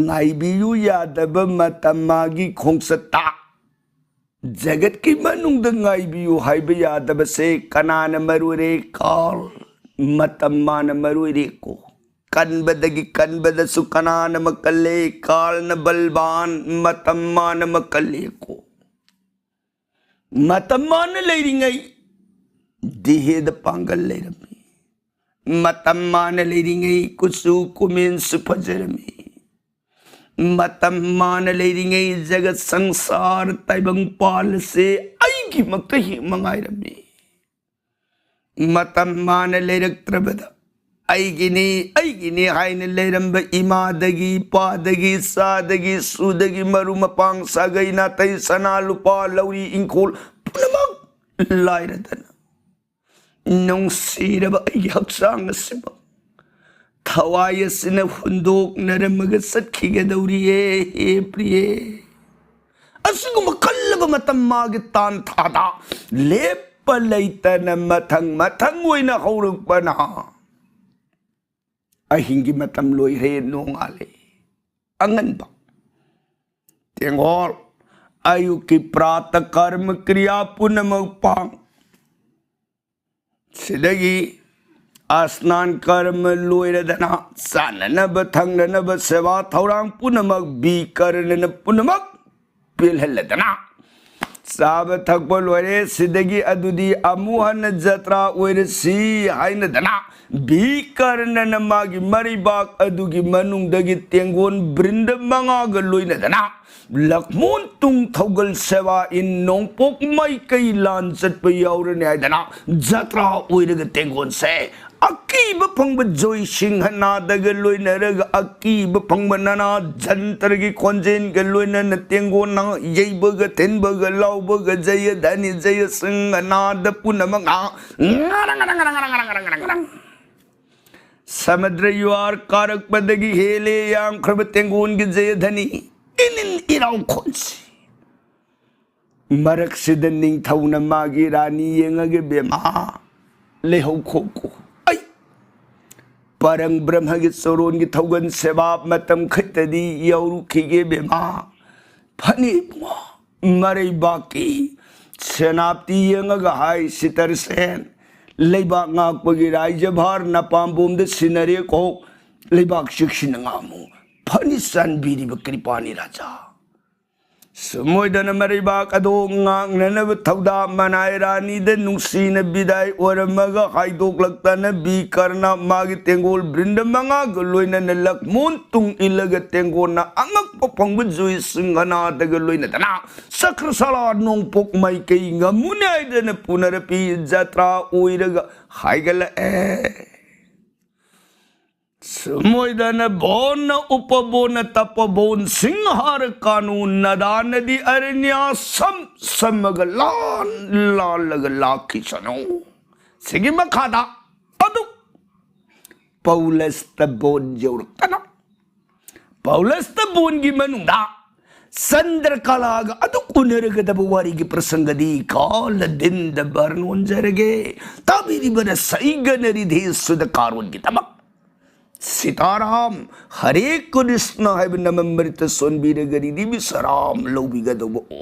ꯉꯥꯏꯕꯤꯌꯨ ꯌꯥꯗꯕ ꯃꯇꯝ ꯃꯥꯒꯤ ꯈꯣꯡꯆꯠꯇ ꯖꯒꯠꯀꯤ ꯃꯅꯨꯡꯗ ꯉꯥꯏꯕꯤꯌꯨ ꯍꯥꯏꯕ ꯌꯥꯗꯕꯁꯦ ꯀꯅꯥꯅ ꯃꯔꯨ ꯑꯣꯏꯔꯦ? ꯀꯥꯜ꯫ ꯃꯇꯝ ꯃꯥꯅ ꯃꯔꯨ ꯑꯣꯏꯔꯦꯀꯣ꯫ ꯀꯟꯕꯗꯒꯤ ꯀꯟꯕꯗꯁꯨ ꯀꯅꯥꯅ ꯃꯀꯜꯂꯦ? ꯀꯥꯜꯅ ꯕꯜꯕꯥꯟ, ꯃꯇꯝ ꯃꯥꯅ ꯃꯀꯜꯂꯦꯀꯣ꯫ ꯃꯇꯝ ꯃꯥꯅ ꯂꯩꯔꯤꯉꯩ ꯗꯤꯍꯦꯗ ꯄꯥꯡꯒꯜ ꯂꯩꯔꯝꯃꯤ꯫ ꯃꯇꯝ ꯃꯥꯅ ꯂꯩꯔꯤꯉꯩ ꯀꯨꯆꯨ ꯀꯨꯃꯦꯟꯁꯨ ꯐꯖꯔꯝꯃꯤ꯫ ꯃꯇꯝ ꯃꯥꯅ ꯂꯩꯔꯤꯉꯩ ꯖꯒꯠ ꯁꯪꯁꯥꯔ ꯇꯥꯏꯕꯪ ꯄꯥꯜ ꯑꯁꯦ ꯑꯩꯒꯤꯃꯛꯇ ꯍꯦꯛ ꯃꯉꯥꯏꯔꯝꯃꯤ꯫ ꯃꯇꯝ ꯃꯥꯅ ꯂꯩꯔꯛꯇ꯭ꯔꯕꯗ ꯑꯩꯒꯤꯅꯤ, ꯑꯩꯒꯤꯅꯤ ꯍꯥꯏꯅ ꯂꯩꯔꯝꯕ ꯏꯃꯥꯗꯒꯤ, ꯏꯄꯥꯗꯒꯤ, ꯆꯥꯗꯒꯤ, ꯁꯨꯗꯒꯤ, ꯃꯔꯨ ꯃꯄꯥꯡ, ꯁꯥꯒꯩ ꯅꯥꯇꯩ, ꯁꯅꯥ ꯂꯨꯄꯥ, ꯂꯧꯔꯤ ꯏꯪꯈꯣꯜ ꯄꯨꯝꯅꯃꯛ ꯂꯥꯏꯔꯗꯅ ꯅꯨꯡꯁꯤꯔꯕ ꯑꯩꯒꯤ ꯍꯛꯆꯥꯡ ꯑꯁꯤꯕꯨ ꯊꯋꯥꯏ ꯑꯁꯤꯅ ꯍꯨꯟꯗꯣꯛꯅꯔꯝꯃꯒ ꯆꯠꯈꯤꯒꯗꯧꯔꯤꯌꯦ꯫ ꯍꯦ ꯄ꯭ꯔꯤꯌꯦ, ꯑꯁꯤꯒꯨꯝꯕ ꯀꯜꯂꯕ ꯃꯇꯝ ꯃꯥꯒꯤ ꯇꯥꯟꯊꯥꯗ ꯂꯦꯞꯄ ꯂꯩꯇꯅ ꯃꯊꯪ ꯃꯊꯪ ꯑꯣꯏꯅ ꯍꯧꯔꯛꯄꯅ ꯑꯍꯤꯡꯒꯤ ꯃꯇꯝ ꯂꯣꯏꯈ꯭ꯔꯦ, ꯅꯣꯡꯉꯥꯜꯂꯦ꯫ ꯑꯉꯟꯕ ꯇꯦꯡꯒꯣꯜ, ꯑꯌꯨꯛꯀꯤ ꯄ꯭ꯔꯥꯇ ꯀꯔꯃ ꯀ꯭ꯔꯤꯌꯥ ꯄꯨꯝꯅꯃꯛ ꯄꯥꯡ꯫ ꯁꯤꯗꯒꯤ ꯑꯁꯅꯥꯟ ꯀꯔꯃ ꯂꯣꯏꯔꯗꯅ, ꯆꯥꯅꯅꯕ ꯊꯛꯅꯅꯕ ꯁꯦꯕꯥ ꯊꯧꯔꯥꯡ ꯄꯨꯝꯅꯃꯛ ꯕꯤꯀꯔꯅꯅ ꯄꯨꯝꯅꯃꯛ ꯄꯦꯜꯍꯜꯂꯗꯅ, ꯆꯥꯕ ꯊꯛꯄ ꯂꯣꯏꯔꯦ, ꯁꯤꯗꯒꯤ ꯑꯗꯨꯗꯤ ꯑꯃꯨꯛ ꯍꯟꯅ ꯖꯇ꯭ꯔꯥ ꯑꯣꯏꯔꯁꯤ ꯍꯥꯏꯅꯗꯅ, ꯕꯤꯀꯔꯅꯅ ꯃꯥꯒꯤ ꯃꯔꯩꯕꯥꯛ ꯑꯗꯨꯒꯤ ꯃꯅꯨꯡꯗꯒꯤ ꯇꯦꯡꯒꯣꯟ ꯕ꯭ꯔꯤꯟꯗ ꯃꯉꯥꯒ ꯂꯣꯏꯅꯗꯅ, ꯂꯛꯃꯣꯟ ꯇꯨꯡ ꯊꯧꯒꯜ ꯁꯦꯕꯥ ꯏꯟ ꯅꯣꯡꯄꯣꯛ ꯃꯥꯏꯀꯩ ꯂꯥꯟ ꯆꯠꯄ ꯌꯥꯎꯔꯅꯤ ꯍꯥꯏꯗꯅ, ꯖꯇ꯭ꯔꯥ ꯑꯣꯏꯔꯒ ꯇꯦꯡꯒꯣꯟꯁꯦ ꯑꯀꯤꯕ ꯐꯪꯕ ꯖꯣꯏ ꯁꯤꯡꯍ ꯅꯥꯗꯒ ꯂꯣꯏꯅꯔꯒ, ꯑꯀꯤꯕ ꯐꯪꯕ ꯅꯅꯥ ꯖꯟꯇꯔꯒꯤ ꯈꯣꯟꯖꯦꯜꯒ ꯂꯣꯏꯅꯅ ꯇꯦꯡꯒꯣꯟꯅ ꯌꯩꯕꯒ, ꯊꯤꯟꯕꯒ, ꯂꯥꯎꯕꯒ, ꯖꯌ ꯙꯅꯤ, ꯖꯌ ꯁꯤꯡꯍ ꯅꯥꯗ ꯄꯨꯝꯅꯃꯛꯅ ꯁꯃꯨꯗ꯭ꯔ ꯌꯨꯍꯥꯔ ꯀꯥꯔꯛꯄꯗꯒꯤ ꯍꯦꯜꯂꯦ ꯌꯥꯝꯈ꯭ꯔꯕ ꯇꯦꯡꯒꯣꯟꯒꯤ ꯖꯌ ꯙꯅꯤ ꯏꯅꯤꯟ ꯏꯔꯥꯎ ꯈꯣꯟꯁꯤ꯫ ꯃꯔꯛꯁꯤꯗ ꯅꯤꯡꯊꯧꯅ ꯃꯥꯒꯤ ꯔꯥꯅꯤ ꯌꯦꯡꯉꯒ, "ꯕꯦꯝꯃ, ꯂꯩꯍꯧ ꯈꯣꯛꯀꯣ꯫ ꯑꯩ ꯄꯔꯪ ꯕ꯭ꯔꯍ꯭ꯃꯒꯤ ꯆꯣꯔꯣꯟꯒꯤ ꯊꯧꯒꯜ ꯁꯦꯕꯥ ꯃꯇꯝ ꯈꯛꯇꯗꯤ ꯌꯧꯔꯨꯈꯤꯒꯦ, ꯕꯦꯝꯃ꯫ ꯐꯅꯤ ꯏꯕꯨꯡꯉꯣ, ꯃꯔꯩꯕꯥꯛꯀꯤ ꯁꯦꯅꯥꯄꯇꯤ ꯌꯦꯡꯉꯒ ꯍꯥꯏ, ꯁꯤꯇꯔꯁꯦꯟ, ꯂꯩꯕꯥꯛ ꯉꯥꯛꯄꯒꯤ ꯔꯥꯏꯖ ꯚꯥꯔ ꯅꯄꯥꯝꯕꯣꯝꯗ ꯁꯤꯟꯅꯔꯦꯀꯣ꯫ ꯂꯩꯕꯥꯛ ꯆꯦꯛꯁꯤꯟꯅ ꯉꯥꯛꯑꯝꯃꯨ꯫ ꯐꯅꯤ, ꯆꯥꯟꯕꯤꯔꯤꯕ ꯀ꯭ꯔꯤꯄꯥꯅꯤ ꯔꯥꯖꯥ"꯫ ꯁꯨꯝ ꯑꯣꯏꯗꯅ ꯃꯔꯩꯕꯥꯛ ꯑꯗꯣ ꯉꯥꯛꯅꯅꯕ ꯊꯧꯗꯥ ꯃꯅꯥꯏ ꯔꯥꯅꯤꯗ ꯅꯨꯡꯁꯤꯅ ꯕꯤꯗꯥꯏ ꯑꯣꯏꯔꯝꯃꯒ ꯍꯥꯏꯗꯣꯛꯂꯛꯇꯅ, ꯕꯤꯀꯔꯅ ꯃꯥꯒꯤ ꯇꯦꯡꯒꯣꯜ ꯕ꯭ꯔꯤꯟꯗ ꯃꯉꯥꯒ ꯂꯣꯏꯅꯅ ꯂꯛꯃꯣꯟ ꯇꯨꯡ ꯏꯜꯂꯒ ꯇꯦꯡꯒꯣꯟꯅ ꯑꯉꯛꯄ ꯐꯪꯕ ꯖꯨꯏ ꯁꯤꯡꯍꯅꯥꯗꯒ ꯂꯣꯏꯅꯗꯅ ꯆꯀ꯭ꯔꯁꯥꯂꯥ ꯅꯣꯡꯄꯣꯛ ꯃꯥꯏꯀꯩ ꯉꯝꯃꯨꯅꯤ ꯍꯥꯏꯗꯅ ꯄꯨꯅꯔꯄꯤ ꯖꯇ꯭ꯔꯥ ꯑꯣꯏꯔꯒ ꯍꯥꯏꯒꯠꯂꯛꯑꯦ꯫ ꯁꯨꯝ ꯑꯣꯏꯗꯅ ꯕꯣꯟꯅ ꯎꯄꯕꯣꯟꯅ ꯇꯞꯄꯕꯣꯟ ꯁꯤꯡꯍꯥꯔ ꯀꯥꯅꯨ ꯅꯗꯥꯅꯗꯤ ꯑꯔꯅ꯭ꯌꯥ ꯁꯝ ꯁꯝꯃꯒ ꯂꯥꯟ ꯂꯥꯜꯂꯒ ꯂꯥꯛꯈꯤꯁꯅꯨ꯫ ꯁꯤꯒꯤ ꯃꯈꯥꯗ ꯑꯗꯨꯛ ꯄꯧꯂꯁꯇ ꯕꯣꯟ ꯌꯧꯔꯛꯇꯅ, ꯄꯧꯂꯁꯇ ꯕꯣꯟꯒꯤ ꯃꯅꯨꯡꯗ ꯆꯟꯗ꯭ꯔꯀꯂꯥꯒ ꯑꯗꯨꯛ ꯎꯅꯔꯒꯗꯕ ꯋꯥꯔꯤꯒꯤ ꯄ꯭ꯔꯁꯪꯒꯗꯤ ꯀꯥꯂ ꯗꯤꯟꯗ ꯕꯔꯅꯣꯟꯖꯔꯒꯦ꯫ ꯇꯥꯕꯤꯔꯤꯕꯅ ꯁꯩꯒꯅꯔꯤꯗꯦꯁꯨꯗ ꯀꯥꯔꯣꯟꯒꯤꯗꯃꯛ ꯁꯤꯇꯥꯔꯥꯝ, ꯍꯔꯦ ꯀ꯭ꯔꯤꯁꯅ ꯍꯥꯏꯕ ꯅꯃꯃ꯭ꯔꯤꯇ ꯁꯣꯟꯕꯤꯔꯒ ꯔꯤꯗꯤꯕꯤ ꯁꯔꯥꯝ ꯂꯧꯕꯤꯒꯗꯧꯕ꯫